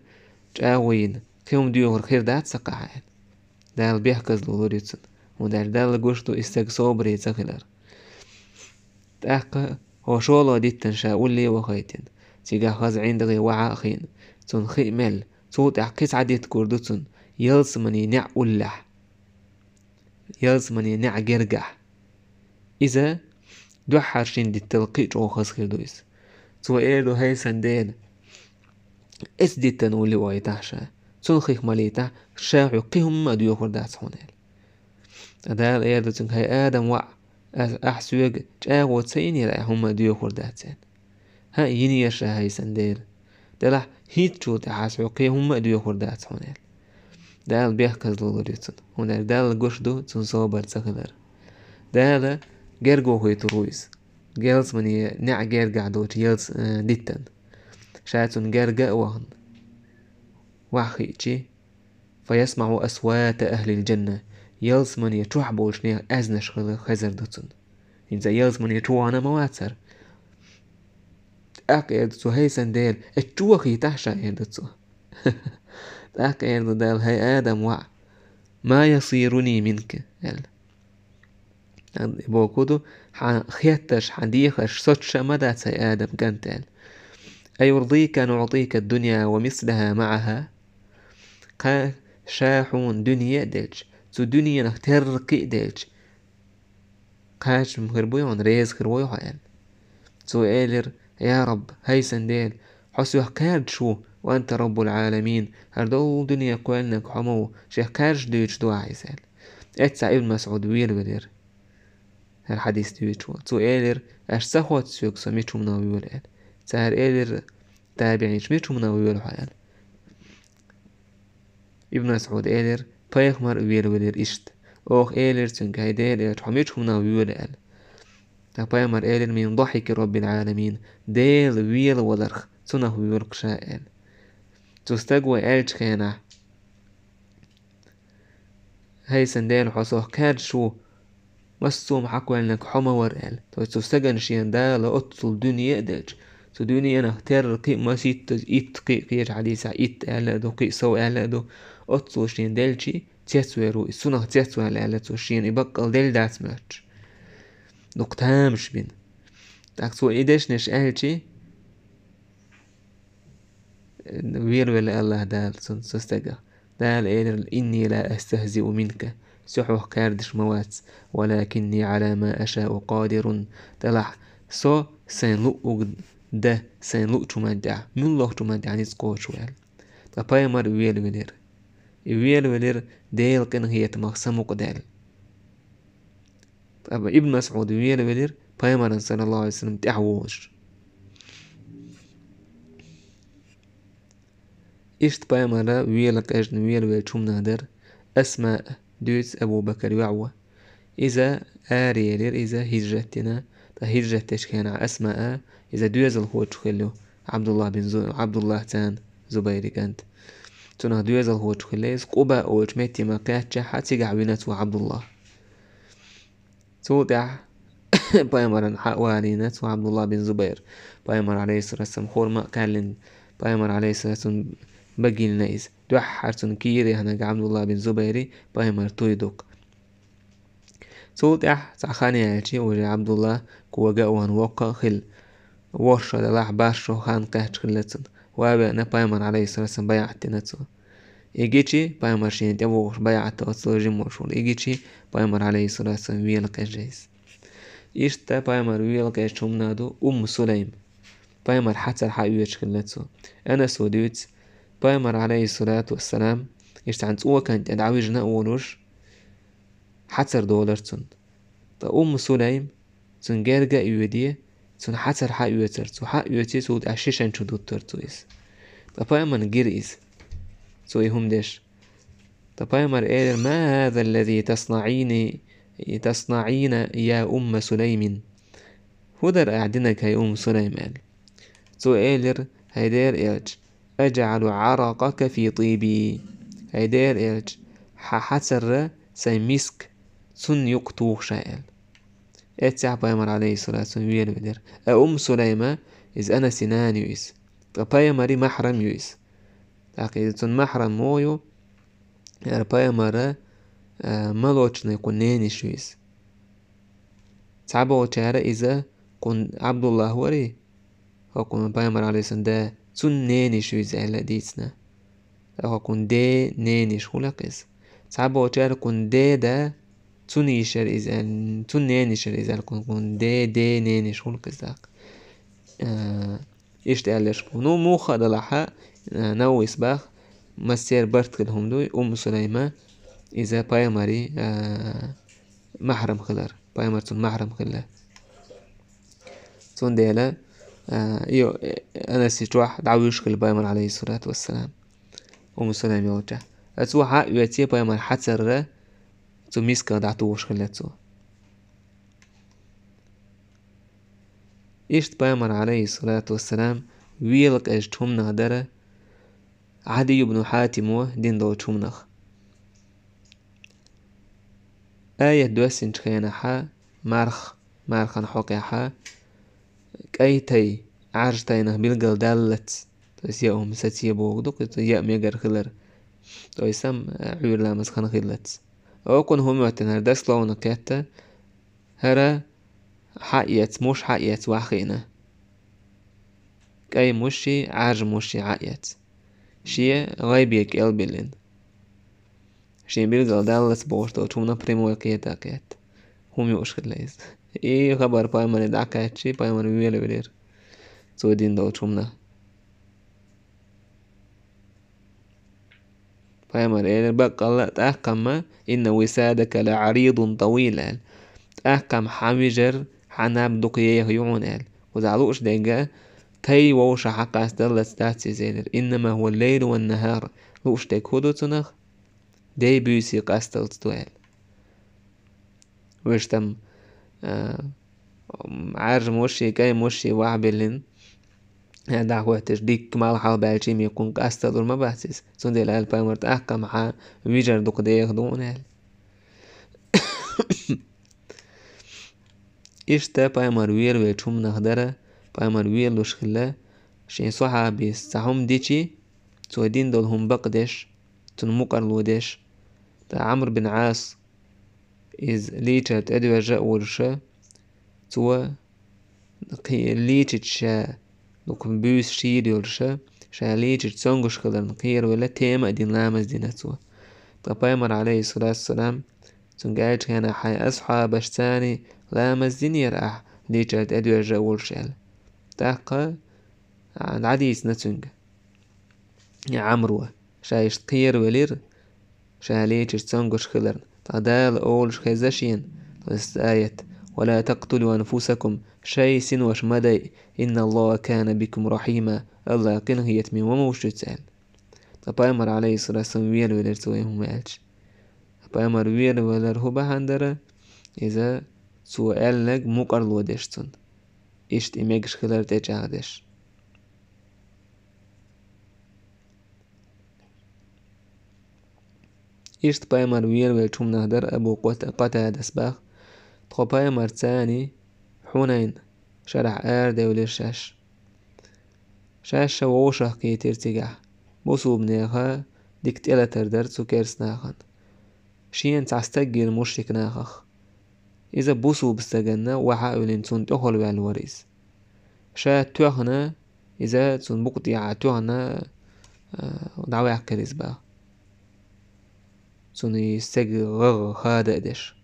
чӀагӀо йина, кхин хӀума доьхург хир дац-кх ахь», аьлла. Дала бехказло лур ю цунна, хӀунда аьлча Далла гуш ду и стаг собаре ца хилар. ТӀаккха хӀокху шолгӀа диттан ша улле вахийтина, цигахь хаза ӀиндагӀе вахьа а хиъна, цунна хи а мелла, цул тӀаьхьа кхин цхьа дитт гур ду цунна, ялсамане неӀ уллехь, ялсамане неӀ гергахь. Иза дуьххьара шина диттал кхин а чӀогӀа хаза хир ду иза. Цо эр ду: «ХӀай сан Дела, оцу диттан улле вохийтахь ша, цунна хих малийтахь, ша хьоьга кхин хӀумма а доьхур дац хьуна», аьлла. Ткъа Дала эр ду цуьнга: «ХӀай Адам воӀ, ас, ахь соьга чӀагӀо ца йинера, ахь хӀумма а доьхур дац», аьлла. «ХӀаъ, йинера ша, хӀай сан Дела. Делахь хӀинцачул тӀаьхьа ас хьоьга кхин хӀумма а доьхур дац хьуна», аьлла. Дала бехказло лур ю цунна, хӀунда аьлча Далла гуш ду цунна собар ца хилар. Дала герго хуьйтур ву иза, ялсамане неӀ гергахь долчу ялс-, э, диттан. Ша цунна герга а вахана, ваххиъчи, «фаясмаӀу асвата ахлил джанна», ялсамане чохь болчу нехан аьзнаш хила хезар ду цунна. ХӀинца ялсамане чу вахана ма вацара. ТӀаккха эр ду цо: «ХӀай сан Дела, оцу чу вахийтахь ша», эр ду цо. ТӀаккха эр ду Дала: «ХӀай Адам воӀ, ма ясируни минка», аьлла. Бохург ду, хьан хеттарш, хьан дехарш соцуш а ма дац, хӀай Адам кӀант, аьлла. «Аюрдика ан уӀтика ад-дунья ва мислаха маӀаха?» Кхин ша хьуна дуьне а делча, цу дуьненах терра кхин а делча, кхачам хир буй хьуна, реза хир вуй хьо, аьлла. Цо элира: «Я Рабб, хӀай сан Дела, хьо соьх кхаьрдаш ву, ва анта Раббул Ӏаламин, хӀара долу дуьне кхоьллинарг хьо ма ву, шех кхаьрдаш дуьйцуш ду ахь иза», аьлла. Эццахь Ибн Масъуд велавелира хӀара хьадис дуьйцуш волу. Цо элира: «Аш ца хотту соьга, со мича хӀуманах воьду?» аьлла. Цара элира, табиӀинаш: «Мича хӀуманах воьду хьо?» аьлла. Ибн Масъуда элира: «Пайхамар а велавелира иштта. Оха элира цуьнга: „ХӀай Делан элча, хьо мича хӀуманах воьду?“ аьлла». Ткъа пайхамар элира: «Мин дахики Раббил Ӏаламин», Дела велаваларх, цунах воьлу-кх ша аьлла. Цу стага аьллачу хенахь: «ХӀай сан Дела, хьо сох кхаьрдаш ву, массо а хьакхоьллинарг хьо ма вара», аьлла. То есть цу стагана шена Дала оццул дуьне а делча, цу дуьненах терра кхин а масийтта, итт кхин а кхечу хьадисехь итт аьлла а ду, кхин а сов аьлла а ду, оццул шена делчий, цецвер ву иза, цунах цецваьлла аьлла цо, шена и баккъал делла дац моьттуш. Дукха тамаш бина. ТӀаккха цо и дешнаш аьлчий, велавелла Аллах Дала цунна цу стагах. Дала элира: «Инни ла астахзиу минка», со хьох кхаьрдаш ма вац, «валакинни Ӏала ма ашау къадирун», делахь со сайн луъург дан, сайн луъучу хӀуманна тӀехь, муьлххачу хӀуманна тӀехь ницкъ кхочуш ву аьлла. Ткъа пайхамар велавелира. И велавелира Делан къинхетамах самукъадаьлла. Ткъа Ибн МасӀуд велавелира пайхамарна, саллаллаху Ӏалайхи ва саллам, тӀаьхьавогӀуш. Иштта пайхамар велакъежна велавеллачу хӀуманах дара Асмаъ, дуьйцу Абу Бакар йоӀ ву. Иза араелира, иза хӀижрат дина. Ткъа хӀижрат дечу хенахь Асмаъ, иза доьзалхочух хилла ю, Ӏабдуллах бин Зу-, Ӏабдуллах царна Зубайран кӀант. Цунах доьзалхочух хилла иза, Къуба олучу метте ма кхаьччахьа, цигахь вина цо Ӏабдуллах. Цул тӀаьхьа пайхамарна хьа а валийна цо Ӏабдуллах бин Зубайр. Пайхамар, Ӏалайхиссалату вассалам, хурма а кхаьллина, пайхамар, Ӏалайхиссалату вассалам, багийна иза. Дуьххьара цунна кийра яьхнарг Ӏабдуллах бин Зубайрий пайхамар туй ду-кх. Цул тӀаьхьа цхьа хан яьлчий, уже Ӏабдуллах кога а вахана воккха а хилла. ВорхӀ шо делахь, бархӀ шо хан кхаьчна хилла цунна. Ван а веана, пайхамарна, Ӏалайхиссалату вассалам, байӀат дина цо. И гичий, пайхамар шена тӀевогӀуш байӀат оццул жима волуш волу, и гичий, пайхамар, Ӏалайхиссалату вассалам, велакъежна иза. Иштта пайхамар велакъежначу хӀуманах ду Умму Сулайм. Пайхамар хьацар хьаоьцуш хилла цо. Анаса дуьйцу, пайхамар, Ӏалайхиссалату вассалам, иштта цхьана цӀоканна тӀе дӀавижина а волуш, хьацар долура цунна. Ткъа Умму Сулайм цунна герга а йоьдий, цунна хьацар хьаоьцура цо, хьаоьций, цул тӀаьхьа шишан чу дуттура цо иза. Ткъа пайхамарна гира иза, цо и хӀума деш. Ткъа пайхамар элира: «Ма хаза ллази таснаӀийна, таснаӀийна, я Умма Сулаймин?» ХӀун дара ахь динарг, хӀай Умму Сулайм, аьлла. Цо элира: «ХӀай Делан элча, ажӀалу Ӏаракъака фи тӀиби». ХӀай Делан элча, хьан хьацарра сайн миск цунна юккъе туху ша, аьлла. Эццехь пайхамар, Ӏалайхиссалату вассалам, велавелира. А Умму Сулайма, иза Анасин нана ю иза. Ткъа пайхамаран махьрам ю иза. ТӀаккха иза цунна махьрам муха ю? ХӀара пайхамаран, а, молочный кху нениш ю иза. Цхьаболчара иза кху Ӏабдуллах варий, хӀокху пайхамар, Ӏалайхиссалам, да, цунна нениш ю иза аьлла а дийцина. ХӀокху ден нениш хуьлу-кх иза. Цхьаболчара кху ден да, цунна йиш яра иза аьлла, цунна нениш яра иза аьлла, кху ден ден нениш хуьлу-кх иза тӀаккха. А, иштта аьлларш бу. Ну, муха а делахь, а, Нававис боху, массеран барт хилла хӀума ду, Умму Сулайма, иза пайхамаран, а, махьрам хилар. Пайхамар цунна махьрам хилла. Цундела, а, и, Анас чохь дӀавуьжуш хилла пайхамар, Ӏалайхиссалату вассалам, Умму Сулайм йолчохь. Ткъа цо хьаоьций пайхамар хьацарра, цу мисках дӀатухуш хилла цо. Иштта пайхамар, Ӏалайхиссалату вассалам, велакъежначу хӀуманах дара Ӏадий ибн Хьатимо дина долчу хӀуманах. Аят доьссинчу хенахьа марх, мархан хьокъехьа, кӀай тай, Ӏаьржа тайнах билгалдаллалц, то есть яа хӀума саце бохург ду-кх, яа мегар хилар, то есть, ам, Ӏуьйра ламаз хан хиллалц. Окхунна хӀун моьттина, хӀара дословно кхетта, хӀара хьаэца, муш хьаэца ваха хиъна. КӀай муший, Ӏаьржа муший хьаэца. Шен гӀайбе кӀел биллина. Шен билгалдаллалц бохуш долчу хӀуманах прямой кхета а кхетта. ХӀума юуш хилла иза. И хабар пайхамаре дӀакхаьччий, пайхамар велавелира цо дина долчу хӀуманах. Пайхамар элира баккъалла а тӀаккха-м: «Инна висадака ла Ӏаридун тӀавил», аьлла. ТӀаккха-м хьан вижар, хьан наб дукха еха ю хьуна аьлла. Кхузахь лууш дерг а, тай вовшах хьакъастадаллалц дац иза элира. «Иннама хӀува ллайлу ван нахӀар». Лууш дерг хӀун ду цунах? Дей буьйсий къасталц ду аьлла. Вуьш там, а, Ӏаьржа муши, кӀай муши вахьа биллина, дӀахӀоьтташ дикка малх хьалабаьлча, мекхун къасталур ма бац иза. Цундела аьлла пайхамар: «ТӀаккха-м хьан вижар дукха деха ду хьуна», — аьлла. Иштта пайхамар велавелча хӀуманах дара, пайхамар велалуш хилла, шен сахьабас цхьа хӀума дичи, цо дина долу хӀума бакъдеш, цунна мукъарло деш. ТӀаккха Ӏамр бин Ӏас, иза лийчар тӀедоьжжа а волуша, цо кхи-, лийчача ша, дукха буьйса шийра йолуша, ша лийчача цомгуш хиларна кхеравелла, тема а дина, ламаз дина цо. Ткъа пайхамар, Ӏалайхиссалату вассалам, цуьнга аьллачу хенахь: «Хьайн асхьабашцани ламаз динера ахь, лийчар тӀедоьжжа а волуш?» — аьлла. ТӀаккха, а, дӀадийцина цуьнга Ӏамро, ша иштта кхеравелира, ша лийчача цомгуш хиларна. Ткъа Дала олуш хеза шена, то есть аят: «Ва ла такътулу анфусакум», шайн синош ма дайа, «инна Аллаха кана бикум рахьима», Аллах къинхетаме ма ву шуьца аьлла. Ткъа пайхамар, Ӏалайхиссалату вассалам, велавелира цо и хӀума аьлча. Пайхамар велавалар хӀун бахьана дара? Иза цо аьлларг мукъарло деш цунна. Иштта и мегаш хилар тӀечӀагӀдеш. Иштта пайхамар велавелча хӀуманах дара Абу Къат-, Къатадас баха. Тхо пайхамарцани Хьунайн шарахь арадевлира шаьш. Шаьш ша вовшах кхийтира цигахь. Бусулбанеха дика тӀелатар дара цу керстанахана. Шена цхьа стаг гира мушрик нахах. Иза бусулба стаганна охьа а виллина, цунна тӀехула ваьлла вара иза. Ша тоьхна, иза цунна букъа тӀехьа тоьхна, а, дӀаваьккхира иза баха. Цунна и стеган гӀагӀ хада а деш,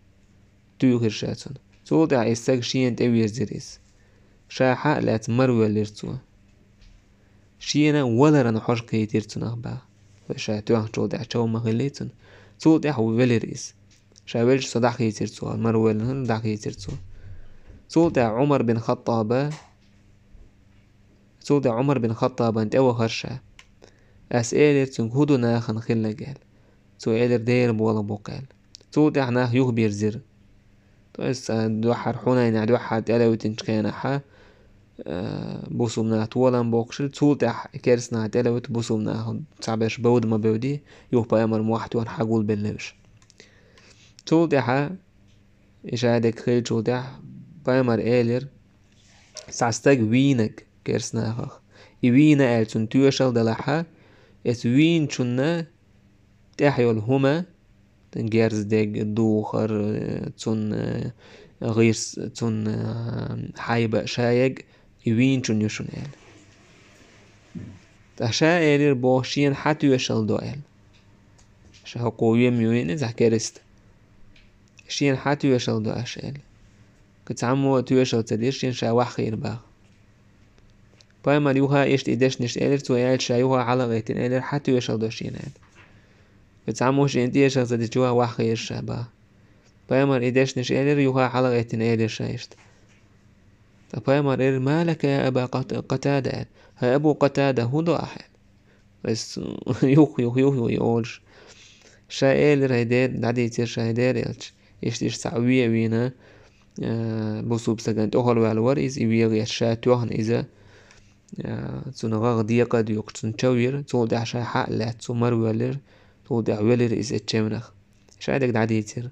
туьйхира ша цунна. Цул тӀаьхьа и стаг шена тӀевирзира иза. Ша хьа а лаьцна мара воьллира цо. Шена валаран хьожа кхийтира цунах баха. Вай ша тоьхначул тӀаьхьа чов ма хиллий цунна. Цул тӀаьхьа велира иза. Ша велча со дӀахийцира цо, мара воьллина хилла дӀахийцира цо. Цул тӀаьхьа Ӏумар бин Хаттаба, цул тӀаьхьа Ӏумар бин Хаттабан тӀевахара ша. Ас элира цуьнга: «ХӀун ду нахана хилларг?» — аьлла. Цо элира: «Дера болх бу-кх», — аьлла. Цул тӀаьхьа нах юхабирзира. То есть, а, дуьххьара Хьунайнехь дуьххьара тӀелевитинчу хенахьа, а, бусулба нах толам боккхуш хилла, цул тӀаьхьа керстанаха тӀелевита бусулба нах цхьаберш бевда ма бевдий, юха пайхамар мохь тоьхна хьагулбелла уьш. Цул тӀаьхьа, и шадерг хиллачул тӀаьхьа, пайхамар элира: «Цхьа стаг вийнарг керстанахах. И вийна аьлла цунна тоьшалла далахьа, эцу вийначунна тӀехь йолу хӀума, герз дег, духар, цунна гӀирс, цунна хьайба, шаерг, и вийначунна ю шуна», — аьлла. Ткъа ша элира боху шена хьан тоьшалла до аьлла. Ша хӀокхо вем ю вийна иза керста. Шена хьан тоьшалла до аша аьлла. Кхин цхьаммо а тоьшалла ца дира шена, ша ваххийра баха. Пайхамар юха иштта и дешнаш элира, цо аьлча ша юха хьала а гӀеттина элира: «Хьан тоьшалла до шена?» — аьлла. Кхин цхьаммо шена тоьшалла ца дича юха ваххийра ша баха. Пайхамар и дешнаш элира, юха хьала а гӀеттина элира ша иштта. Ткъа пайхамар элира: «Ма лака я Аба Къат-, Къатада?» — аьлла. «ХӀай Абу Къатада, хӀун до ахь?» — аьлла. Вайс юх, юх, юх, юх, юх олуш. Ша элира: «ХӀай Дела», дӀадийцира ша: «ХӀай Дела элча». Иштта, иштта цхьаъ ве а вийна, а, бусулба стагана тӀехула ваьлла вара иза, и вегӀеш ша тоьхна иза, а, цунна гӀагӀ декъа а доькхуш, цунна чов йира, цул тӀаьхьа ша хьа а лаьцна, цо мара воьллира, цул тӀаьхьа велира иза эцу чевнах. Ша дерг дӀадийцира.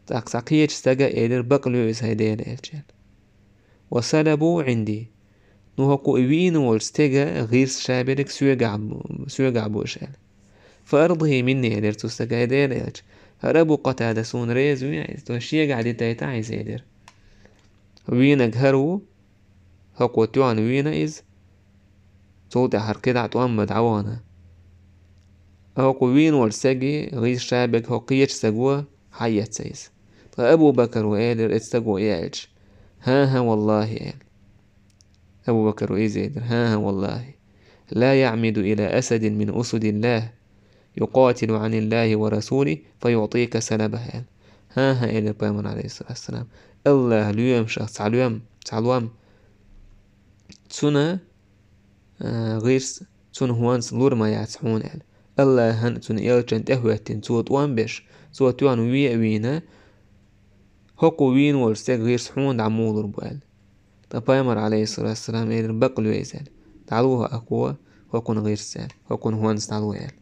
ТӀаккха цхьа кхечу стага элира: «Бакъ лоь иза, хӀай Дела элча», — аьлла. «Ва салабу Ӏинди». Ну хӀокхо и вийна волчу стеган гӀирс шаберг соьгахь бу-, соьгахь бу аша аьлла. «Фа ардихи минни», — элира цу стага, хӀай Дела элча. «ХӀара Абу Къатада суна реза ву иза, то шегахь дитайтахьа иза», — элира. Вийнарг хӀара ву, хӀокхо тоьхна вийна иза, цул тӀаьхьа хӀара кхидӀа тӀом бан дӀавахана. ХӀокхо вийна волчу стеган гӀирс шаберг хӀокху кхечу стага хьаэцна иза. Ткъа Абу Бакара элира эцу стага и аьлча: «ХӀан-хӀа, валлахӀи», — аьлла. Абу Бакара иза элира: «ХӀан-хӀа, валлахӀи, ла яъмиду ила асадин мин усудиллахӀ, юкъатилу Ӏаниллахи ва расулихи, фа юътика салабахӀ», — аьлла. «ХӀан-хӀа», — элира пайхамар, Ӏалайхиссалату вассалам, — «АллахӀа лоьмашах цхьа лоьма, цхьа лоьма цунна, а, гӀирс, цунна хӀонца лур ма яц хьуна», — аьлла. АллахӀан а, цуьнан элчанна тӀехӀоьттина, цо тӀом беш, цо тоьхна ве а вийна, «ХӀокхо вийна волчу стеган гӀирс хьуна дӀа муха лур бу?» аьлла. Ткъа пайхамар, алейхиссалату вассалам, элира: «Бакъ ло иза», аьлла. «ДӀало хӀокхо, хӀокхуьнан гӀирс», аьлла, «хӀокхуьнан хӀонс дӀало», аьлла.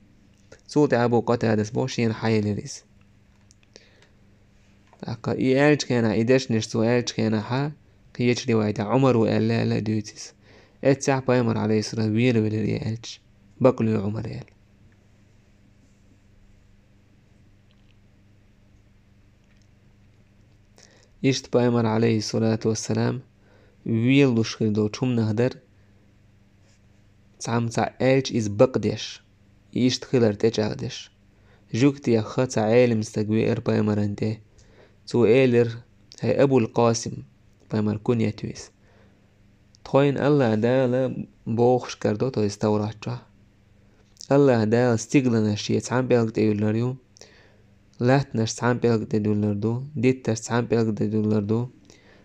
Цул тӀаьхьа Абу Къатадас боху, шена хьаелира иза. ТӀаккха и аьллачу хенахь, и дешнаш цо аьллачу хенахьа, кхечу ривайтехь Ӏумара аьлла аьлла а дуьйцу иза. Эццехь пайхамар, алейхиссалам, велавелира и аьлча, «Бакъ ло, Ӏумар», аьлла. Иштта пайхамар, алейхиссалату вассалам, велалуш хир долчу хӀуманах дара, цхьамма цхьаъ аьлча иза бакъдеш, и иштта хилар тӀечӀагӀдеш. Жуьгтеха цхьа Ӏелам стаг веара пайхамаран тӀе. Цо элира: «ХӀай Абул-Къасим», пайхамар куньят ву иза, «тхойна Аллах Дала бохуш карадо, то есть Таврат чохь. Аллах Дала стигланаш шен цхьана пӀелг тӀе юьллур ю, латтанаш цхьана пӀелг тӀе дуьллур ду, дитташ цхьана пӀелг тӀе дуьллур ду,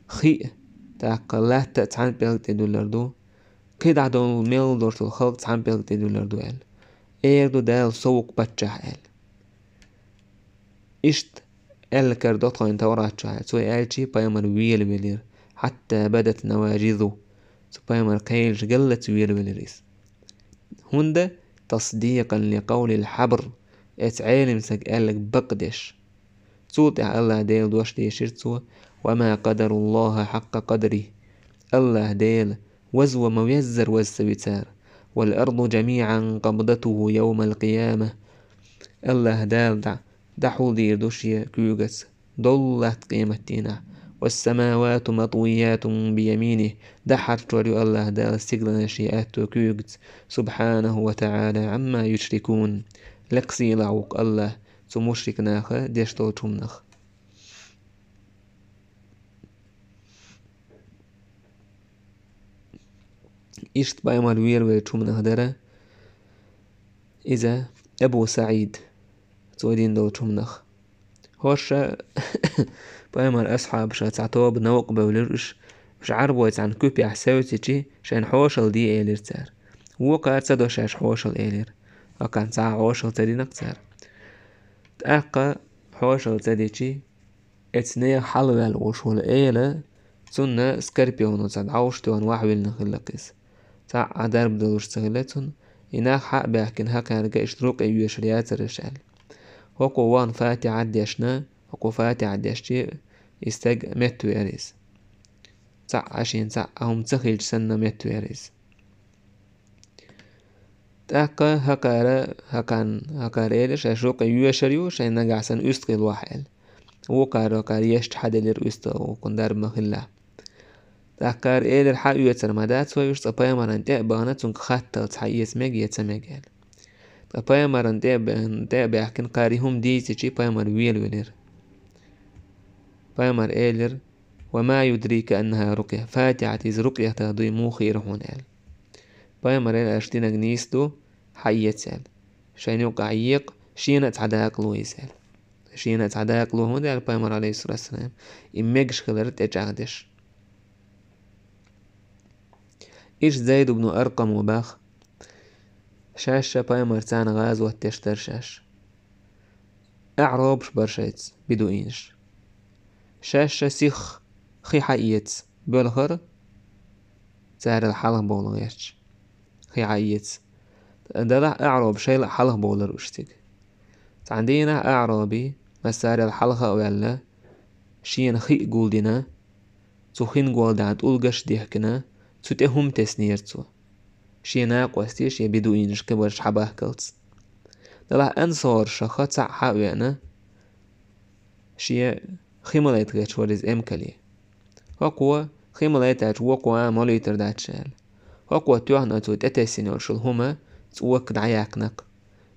хи а, тӀаккха латта а цхьана пӀелг тӀе дуьллур ду, кхидӀа долу мел долуш долу халкъ цхьана пӀелг тӀе дуьллур ду», аьлла. Эр ду Дала: «Со ву-кх паччахь», аьлла. Иштта аьлла карадо тхойна Таврат чохь аьлла. Цо аьлча, пайхамар велавелира. «Хьатта бадат наважизу». Цу пайхамар кхелаш галлаца велавелира иза. ХӀунда? «Тасдикъан ли къавлил хьабр». Эцу Ӏелам стага аьлларг бакъдеш. Цул тӀаьхьа Аллах Дела дош дийшира цо: «Ва ма къадаруллаха хьакъа къадри». Аллах Дела ваза ма веззара ваза ца ви цара. «Вал арду жамиъан къабдатуху явмал къияма». Аллах Дала дӀа, дӀахьулдийр ду шен куьйгаца долу латта къематдийнахь. «Вассамавату матвиятун бияминих». Дахьарчор ю Аллах Дала стигланаш шен аьтту куьйгаца. «Субхьанаху ва таӀала Ӏамма юшрикун». Лекха сийлахь ву-кх Аллах цу мушрик наха деш долчу хӀуманах. Иштта пайхамар велавеллачу хӀуманах дара иза Абу СаӀид, цо дина долчу хӀуманах. ХӀорш пайхамар асхьабаш цхьа тоба новкъа бевлира уьш, уьш Ӏарбой цхьана куьпехь севцичи, шайна хьошалла де элира цара. Вукхара ца до шаьш хьошалла элира. Акхарна цхьа а хьошалла ца дина-кх цара. ТӀаккха хьошалла ца дичи, эцу нехан хьалаваьлла волуш волу эла, цунна скорпионо цхьа дӀовш тоьхна вахьа виллина хилла-кх иза. Цхьа а дарба далуш ца хилла цунна. И нах хьа а баьхкина, хӀокхаьрга иштта рукъе йоьшур яцара аша аьлла. ХӀокхо вахана фатихьа дешна, хӀокхо фатихьа дешчи, и стаг меттавеара иза. Цхьа а шена цхьа а хӀума ца хилча санна меттавеара иза. ТӀаккха хӀокхара, хӀокхарна, хӀокхара элира, шаьш рукъе йоьшур ю, шайн нагахь санна уьстагӀий лохьа аьлла. Вукхара, хӀокхара ешча хьаделира уьстагӀа, вукхунна дарба ма хилла. ТӀаккха хӀара элира, хьаоьцур ма дац вай уьш, цкъа пайхамарна тӀе а бахана, цуьнга хатталц хьаэца мега я ца мега аьлла. Ткъа пайхамарна тӀе а баьхкина, кхара и хӀума дийцичи, пайхамар велавелира. Пайхамар элира: «Ва ма юдрика аннаха рукъя». Фатихьат иза рукъятах дуй муха хиира хьуна аьлла. Пайхамар элира: «Аша динарг нийса ду, хьаэца», аьлла. «Шайна юкъахь екъа, шена а цхьа дакъа ло иза», аьлла. «Шена а цхьа дакъа ло», хӀунда аьлла пайхамар, алейхиссалату вассалам, и мегаш хилар тӀечӀагӀдеш. Иштта Зайд ибн Аркъамо баха, шаьш а пайхамарца гӀазот деш дара шаьш. АӀробаш бара шайца, бедуинаш. Шаьш а сиха хи хьаэца боьлхара, царел хьалха бовла гӀерташ. Хи хьаэца. Делахь аӀроби шайла а хьалха бовлар уьш цига. Цхьана дийнахь аӀроби, массарел хьалха а ваьлла, шена хи а гулдина, цу хин гулдина тӀулгаш а дихкина, цу тӀе хӀума теснера цо. Шен накъостий, шен бедуинаш кхибарш хьабахкалц. Делахь ансорашах цхьаъ хьа а веана, шен хи ма лайта гӀерташ вара иза эмкале. ХӀокхо хи ма лайтача вукхо а молуьйтур дац ша аьлла. ХӀокхо тоьхна цо тӀетесна йолуш йолу хӀума цӀока дӀаяьккхина-кх.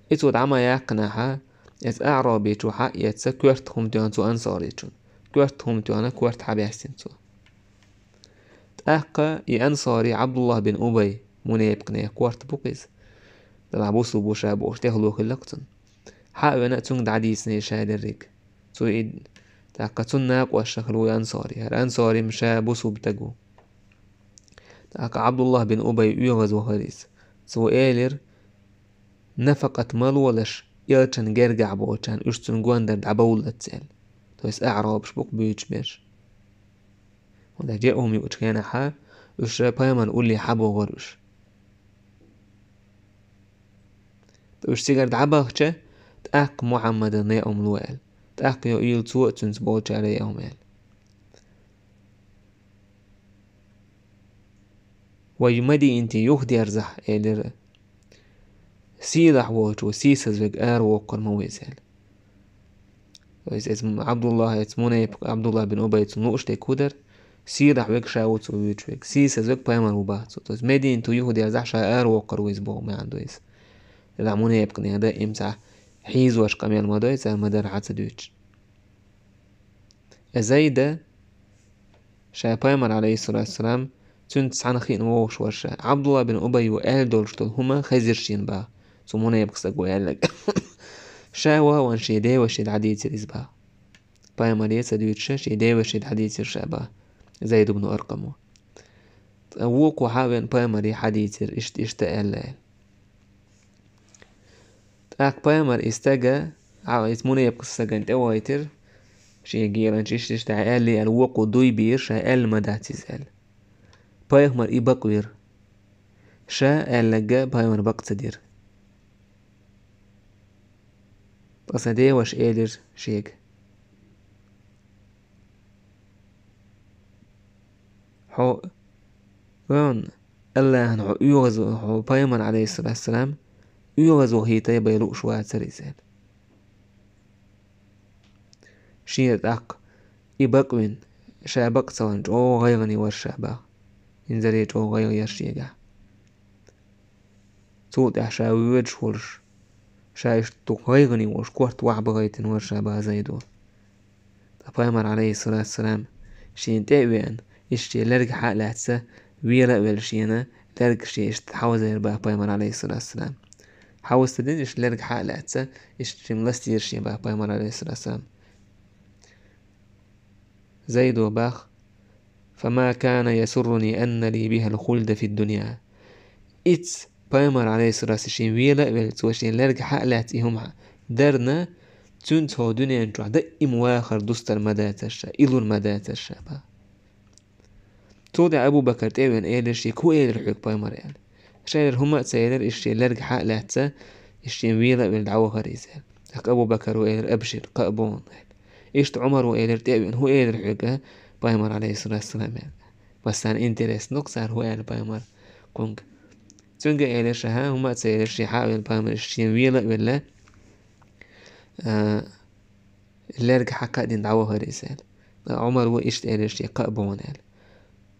И цо дӀа ма яьккхинехь, эцу аӀробичо хьа а эцна, коьрта хӀума тоьхна цу ансоричун. Коьрта хӀума тоьхна, корта хьабаьстина цо. ТӀаккха и ансори Ӏабдуллах бин Убай, мунепакъ нехан корта бу-кх иза. Делахь бусулба ву ша бохуш тӀехула хилла-кх цунна. Хьа а веана, цуьнга дӀадийцина иза ша дерриг. Цу и, тӀаккха цунна накъосташах хилла ву и ансори. ХӀара ансори-м ша бусулба стаг ву. ТӀаккха Ӏабдуллах бин Убай оьгӀаз вахара иза. Цо элира: «Нафакъат ма лолаш, элчан гергахь болчарна, уьш цунна гондар дӀабовллалц», аьлла. То есть аӀрабаш бу-кх буьйцуш берш. ХӀунда аьлча яа хӀума юучу хенахьа уьш пайхамар улле хьабогӀура уьш. Уьш цигара дӀабахча, тӀаккха Мухьаммадана яа хӀума ло аьлла. ТӀаккха йо уьйла цо а, цуьнца болчара яа хӀума аьлла. Вай Мадинате юхадерзахь, элира, сийлахь волчо сийсаз верг аравоккхур ма ву иза аьлла. То есть эца Ӏабдуллахь, эца мунепакъ Ӏабдуллахь бин Убай цунна лууш дерг хӀун дара? Сийлахь верг ша ву цо вуьйцуш верг, сийсаз верг пайхамар ву боху цо. То есть Мадинате юхадерзахь ша аравоккхур ву иза боху маьӀна ду иза. Делахь мунепакъ нехан даим цхьа хьийзош къамел ма дой, цара ма-дарра хьан ца дуьйцуш. Зайда, ша пайхамар, Ӏалайхиссалату вассалам, цуьнца цхьаьна хиъна вогӀуш вара ша. Ӏабдуллахь бин Убай ву аьлла долуш долу хӀума хезира шена баха, цу мунепакъ стага аьлларг. Ша вахана шен девашин дӀадийцира иза баха. Пайхамаре ца дуьйцуш, шен девашин дӀадийцира ша баха, Зайд ибн Аркъам ву. Ткъа вукхо хьа а веана пайхамаре хьадийцира, иштта, иштта аьлла аьлла. ТӀаккха пайхамар и стага, а, иза мунепакъ стагана тӀевойтира, шен геланча иштта, иштта аьлла аьлла, вукхо дуй бийра, ша аьлла ма дац иза аьлла. Пайхамар и бакъвира. Ша аьлларг пайхамар бакъ ца дира. Ткъа сан деваша элира шега: «Хьо, вон, Аллахьан хьо оьгӀазо, хьо пайхамар, Ӏалайхиссалату вассалам, оьгӀаз вахийта бен лууш вацара иза», — аьлла. Шена тӀаккха и бакъвина, ша бакъ ца вина, чӀогӀа гӀайгӀане вара ша баха. Инзаре чӀогӀа гӀайгӀа яра шегахь. Цул тӀаьхьа ша воьдуш волуш, ша иштта дукха гӀайгӀане волуш, корта вахь бахийтина вара ша баха Зайдо. Ткъа пайхамар, Ӏалайхиссалату вассалам, шена тӀе а веана, иштта шен лерг хьа а лаьцна, вела а велла шена, лерг шен иштта хьовзийра баха пайхамар, Ӏалайхиссалату вассалам. Хьовзийра иштта лерг хьа а лаьцна, иштта шена ластийра шен баха пайхамар, Ӏалайхиссалату вассалам. Зайдо баха: «Фама кана ясурруни анна ли бихал хулда фид дунья». Ица пайхамар, Ӏалайхиссалату вассалам, шен вела а велла, цо шен лерг хьа а лаьцна и хӀума дарна, цуьнца хӀокху дуьнен чохь даим вахар дустар ма дацара ша, и лур ма дацара ша баха. Цул тӀаьхьа Абу Бакар тӀе а веана элира шега: «ХӀун элира хьоьга пайхамар?» — аьлла. Ша элира: «ХӀума а ца элира, иштта шен лерг хьа а лаьцна, иштта шен вела а велла дӀавахара иза», — аьлла. ТӀаккха Абу Бакар ву элира: «Абшир, кхаъ бу хьуна», — аьлла. Иштта Ӏумар ву элира тӀе а веана: «ХӀун элира хьоьга пайхамар, Ӏалайхиссалату вассалам?» — аьлла. Массарна интересно ду-кх цара хӀун аьлла пайхамар кхунга. Цуьнга а элира ша: «ХӀума а ца элира, шен хьа а велла пайхамар, иштта шен вела а велла, а, лерг хьа кхаъ дина дӀавахара иза», — аьлла. Ткъа Ӏумар ву иштта элира шега: «Кхаъ бу хьуна», — аьлла.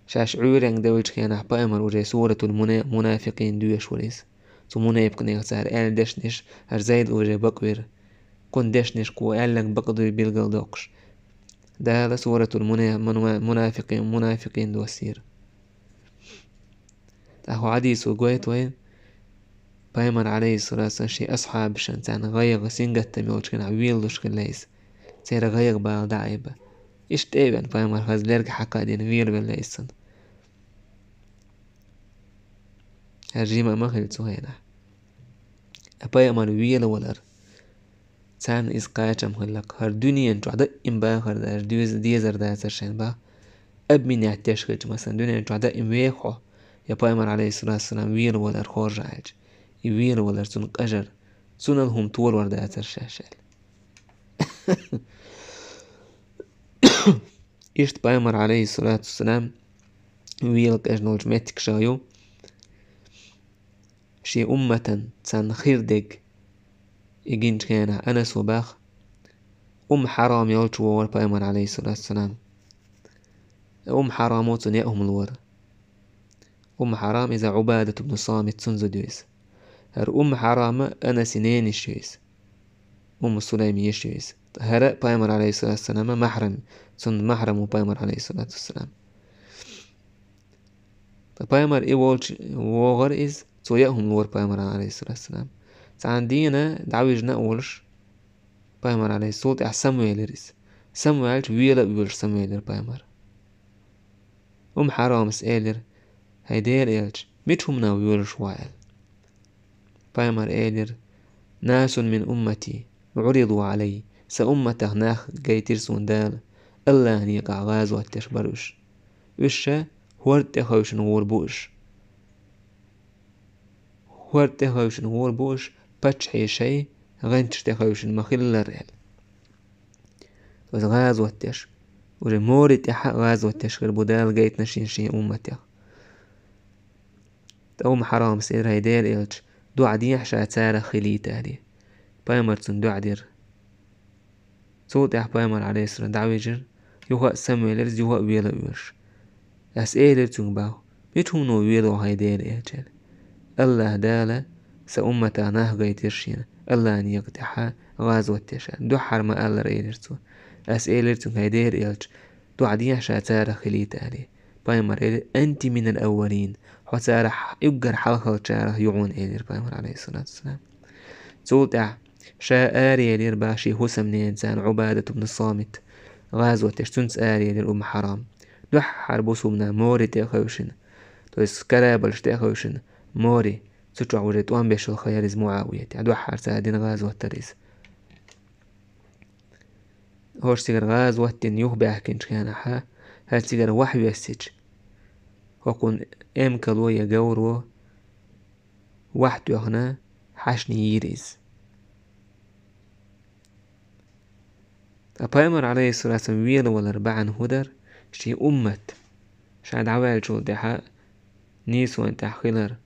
Шаьш Ӏуьйранга девллачу хенахь пайхамар уже суратул муна-, мунафикъин доьшуш вара иза. Цу мунепакъ нехан цара аьлла дешнаш, хӀара Зайд уже бакъвира. Кхунна дешнашка ву аьлларг бакъ дуй билгалдоккхуш, Дала суратул муна-, муна-, мунафикъин, мунафикъин доссийра. ТӀаккха хӀокху хьадисо гойту вайна, пайхамар, Ӏалайхиссалату вассалам, шен асхьабашна, царна гӀайгӀа, сингаттам йолчу хенахь велалуш хилла иза. Церан гӀайгӀа бала дӀа а айба. Иштта тӀе а веана пайхамар хаза лерг хьа кхаъ дина велавелла иза цунна. ХӀара жима а ма хилла цу хенахь. Ткъа пайхамар велавалар, царна иза кхачам хилла-кх. ХӀара дуьнен чохь даим бахар дацара, доьз-, дезар дацара шайна баха. Обменять деш хилча, масала, дуьнен чохь даим веха хьо, я пайхамар, Ӏалайхиссалату вассалам, велавалар хоржа хьаьлча, и велавалар цунна къажар, цунал хӀума толор дацара шаьш аьлла. Иштта пайхамар, Ӏалайхиссалату вассалам, вела къежна волчу меттиг ша ю. Шен умматан царна хир дерг и гинчу хенахь Анасо баха: Умм Хьарам йолчу вогӀура пайхамар, Ӏалайхиссалату вассалам. Умм Хьарамо цунна яа хӀума лора. Умм Хьарам иза Ӏубадат ибн Самит цуьнан зуда ю иза. ХӀара Умм Хьарама Анаси нениш ю иза. Умму Сулайм йиш ю иза. ХӀара а пайхамар, Ӏалайхиссалату вассалам, махьрам, цунна махьрам ву пайхамар, Ӏалайхиссалату вассалам. Ткъа пайхамар и волчу вогӀура иза, цо яа хӀума лора пайхамар, Ӏалайхиссалату вассалам. Цхьана дийна дӀавижина а волуш, пайхамар, Ӏалайхиссалату, тӀаьхьа самавелира иза. Самаваьлча, вела а воьлуш самавелира пайхамар. Умм Хьарамас элира: «ХӀай Делан элча, мича хӀуманах воьлуш ву?» — аьлла. Пайхамар элира: «Насун мин уммати Ӏуриду Ӏалай, Сан умматах нах гайтира суна Дала, АллахӀан некъахь гӀазот деш бара уьш. Уьш ша хӀорда тӀе хевшина гӀур бу уьш. ХӀорда тӀе хевшина гӀур бу уьш, паччахьий шайн гӀанташ тӀе хевшина ма-хиллара аьлла. Иза гӀазот деш, уже море тӀехь а гӀазот деш хир бу Дала гайтина шен, шен умматех. Ткъа Умму Хьарама элира: хӀай Делан элча, доӀа дехьа ша царах хилийта аьлла. Пайхамара цунна доӀа дира. Цул тӀаьхьа пайхамар, Ӏалайхиссалам, дӀавижира, юха а самавелира иза, юха а вела а воьлуш. Ас элира цуьнга боху: «Мича хӀумано вело хьо, хӀай Делан элча?» «АллахӀ Дала сан умматах нах гайтира шена, АллахӀан некъа тӀехь гӀазот деш», — аьлла. Дуьххьара ма-аллара элира цо. Ас элира цуьнга: «ХӀай Делан элча, доӀа дехьа ша царах хилийта», — аьлла. Пайхамар элира: «Анти минал аввалин, хьо царах уггар хьалхалчарах ю хьуна», — элира пайхамар, Ӏалайхиссалату вассалам. Цул тӀаьхьа ша араелира боху шен хӀусамненацарна Ӏубадат ибн Самит гӀазот деш, цуьнца араелира Умму Хьарам. Дуьххьара бусулба нах море тӀе а хевшина, то есть корабльш тӀе а хевшина, море, цу чохь уже тӀом беш йолу хан яра иза Муавият, дуьххьара цара дина гӀазот дара иза. ХӀорш цигара гӀазот дина юхабаьхкинчу хенахь, хӀара цигара вахь йоьссича, хӀокхунна эмкало я говро вахь тоьхна хьаьшна йийра иза. Ткъа пайхамар, Ӏалайхиссалату вассалам, велавалар бахьана хӀун дара? Шен уммат ша дӀаваьллачул тӀаьхьа нийсонан тӀехь хилар,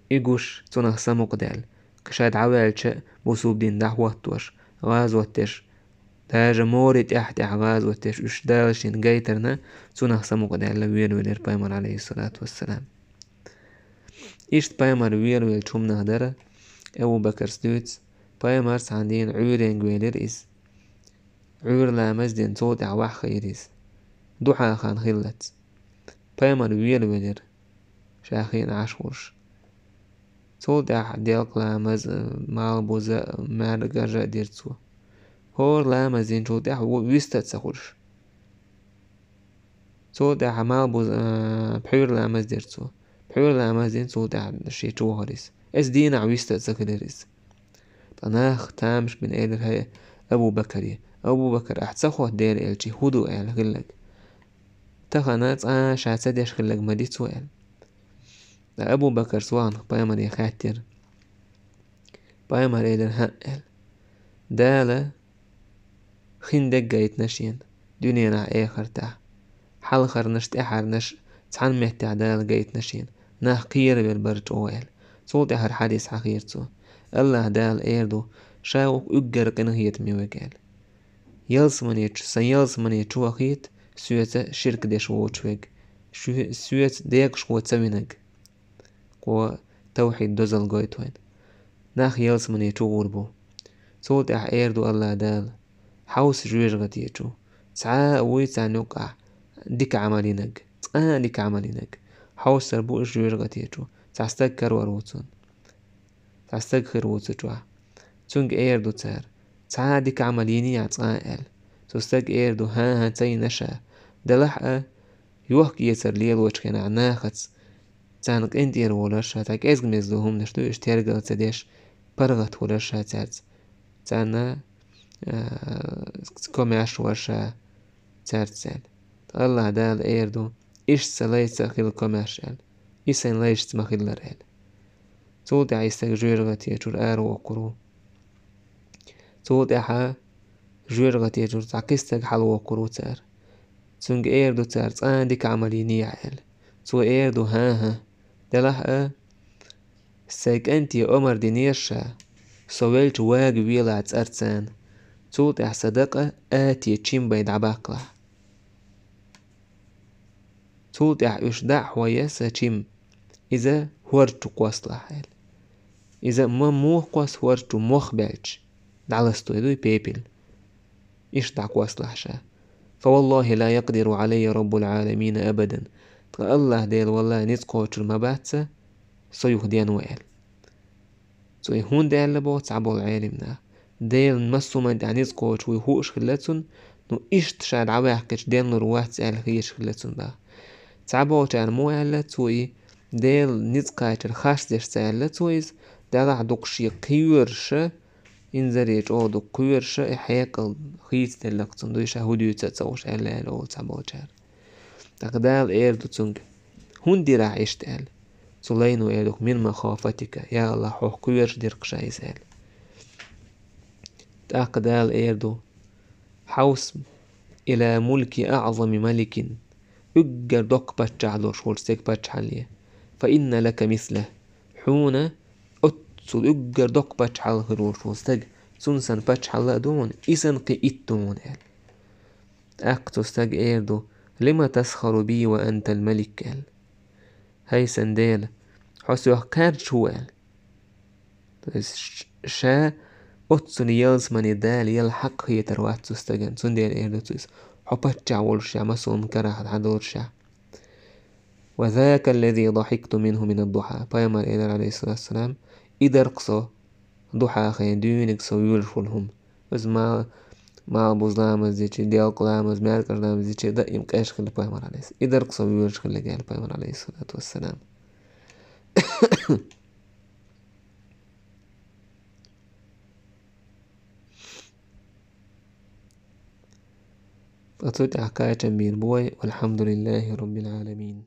и гуш, цунах самукъадаьлла, ша дӀаваьлча а бусулба дин дӀахӀоттош, гӀазот деш, даже море тӀехь-тӀехь гӀазот деш, уьш Дала шена гайтарна, цунах самукъадаьлла велавелира пайхамар, Ӏалайхиссалату вассалам. Иштта пайхамар велавеллачу хӀуманах дара, Абу Бакарс дуьйцу, пайхамар цхьана дийнахь Ӏуьйренга велира иза. Ӏуьйра ламаз дина, цул тӀаьхьа вахь хиира иза. Дуьхьал хан хиллалц. Пайхамар велавелира, ша хиъна Ӏаш волуш. Цул тӀаьхьа делкъа ламаз, малхбуза, маьркӀажа а дира цо. ХӀора ламаз динчул тӀаьхьа ву-, вист а ца хуьлуш. Цул тӀаьхьа малхбуза, а, пхьуьйра ламаз дира цо. Пхьуьйра ламаз дина, цул тӀаьхьа шен чу вахара иза. Иза дийнахь вист а ца хилира иза. Ткъа нах тамаш бина элира: «ХӀай Абу Бакаре, Абу Бакар, ахь ца хотту Делан элчий хӀун ду?» — аьлла хилларг. Тахана цкъа а ша ца деш хилларг ма ди цо аьлла. Ткъа Абу Бакарс вахана пайхамаре хаьттира. Пайхамар элира: «ХӀаъ», — аьлла. Дала хиндерг гайтина шена, дуьненахь, эхартахь. Хьалхарнаш, тӀаьхьарнаш цхьана меттехь Дала гайтина шена, нах кхеравелла бара чӀогӀа аьлла. Цул тӀаьхьа хӀара хьадис хьахийра цо. АллахӀ Дала эр ду: «Ша ву-кх уггар къинхетаме верг», — аьлла. Ялсамане чу, сан ялсамане чу вахийта, соьца ширк деш воцуш верг, шо-, соьца декъашхо ца винарг. Кхо тавхьид дозалла гойту вайна. Нах ялсамане чу гӀур бу. Цул тӀаьхьа эр ду АллахӀ Дала: «Хьовса жоьжахате чу. Цхьа а вуй царна юккъахь дика Ӏамал йинарг, цкъа а дика Ӏамал йинарг». Хьовсар бу уьш жоьжахате чу. Цхьа стаг карор ву цунна. Цхьа стаг хир ву цу чохь. Цуьнга эр ду цара: «Цхьа а дика Ӏамал йиний ахь цкъа а?» — аьлла. Цу стага эр ду: «ХӀан-хӀа, ца йина ша. Делахь а, йохк-эцар лелочу хенахь нахаца царна къинтӀера волуш ша, цхьа кӀезиг-мезиг долу хӀуманаш ду, уьш тергал ца деш, паргӀат хуьлуш ша цаьрца, царна, а, комаьрша вар ша цаьрца», — аьлла. АллахӀ Дала эр ду: «Иштта сан лайца а хила комаьрша», — аьлла. «И сайн лайшца ма-хиллара», — аьлла. Цул тӀаьхьа и стаг жоьжахате чуьра аравоккхур ву. Цул тӀаьхьа жоьжахате чуьра цхьа кхин стаг хьалавоккхур ву цара. Цуьнга эр ду цара: «Цкъа а дика Ӏамал йиний ахь?» — аьлла. Цо эр ду: «ХӀан-хӀа. Делахь а, сайн кӀанте омар динера ша, со велча вага велахь цӀарца. Цул тӀаьхьа сан дакъа ате чим бай дӀабаккхалахь. Цул тӀаьхьа уьш дӀа а хьойя сан чим, иза хӀорда чу кхоссалахь», — аьлла. Иза ма муха кхосса хӀорда чу, мох баьлча, дӀаластой дуй пепел. Иштта дӀакхоссалахь ша. «Фа валлахӀи ла якъдиру Ӏалаййа Раббул Ӏаламина абадан». Ткъа АллахӀ Дела, валлахӀи, ницкъ кхочур ма бац сан, со юха ден ву аьлла. Цо и хӀунда аьлла боху цхьаболу Ӏелимнаха? Делан массо а хӀуманна тӀехь ницкъ кхочуш вуй хууш хилла цунна, ну иштта ша дӀаваьккхича денлур вац аьлла хеташ хилла цунна боху. Цхьаболчарна муха аьлла цо и, Делан ницкъ кхачар харцдеш ца аьлла цо иза, делахь дукха шен кхоьруш а, Инзаре чӀогӀа дукха кхоьруш, и хьекъал хийцаделлакх цунна, дуй ша хӀу дуьйцу а ца хууш, аьлла, аьлла олу цхьаболчара. ТӀаккха Дала эр ду цуьнга: «ХӀунда дира ахь иштта?» – аьлла. Цу лайно эр ду: «Мин махафатика, я АллахӀ, хьох кхоьруш дира-кх ша иза», – аьлла. ТӀаккха Дала эр ду: «Хьовса, ила мулки аӀзами маликин, уггар доккха паччахь долуш волчу стеган паччахьалле, фа инна лака мисла, хьуна оццул уггар доккха паччахьалла хир волуш волу стаг, цунна санна паччахьалла а ду хьуна, и санна кхин итт ду хьуна», – аьлла. ТӀаккха цу стага эр ду: «Лима тасхару би ва антал малик?» – аьлла. «ХӀай сан Дела, хьо соьх кхаьрдаш хӀу?» – аьлла. То есть ш-, ша оццул ялсамане Дала яла хьакъ хетар вац цу стагана, цундела эр ду цо иза: «Хьо паччахь волуш ша, масална карахь дӀадолуш ша». «Ва зака аллази дахикту минху мин ад-духа», пайхамар элира, алейхиссалату вассалам: «И дара-кх со, духьа хен, дуьйниг со воьлуш волу хӀума». Иза ма-, малхбуза ламаз дичи, делкъа ламаз, маьркӀажа ламаз дичи, даим къеш хилла пайхамар, алейхиссалам. «И дара-кх со воьлуш хилларг», – аьлла пайхамар, алейхиссалату вассалам. Ткъа цу тӀехь кхачам бийр бой: «Валхьамдулиллахи Роббил Ӏаламин».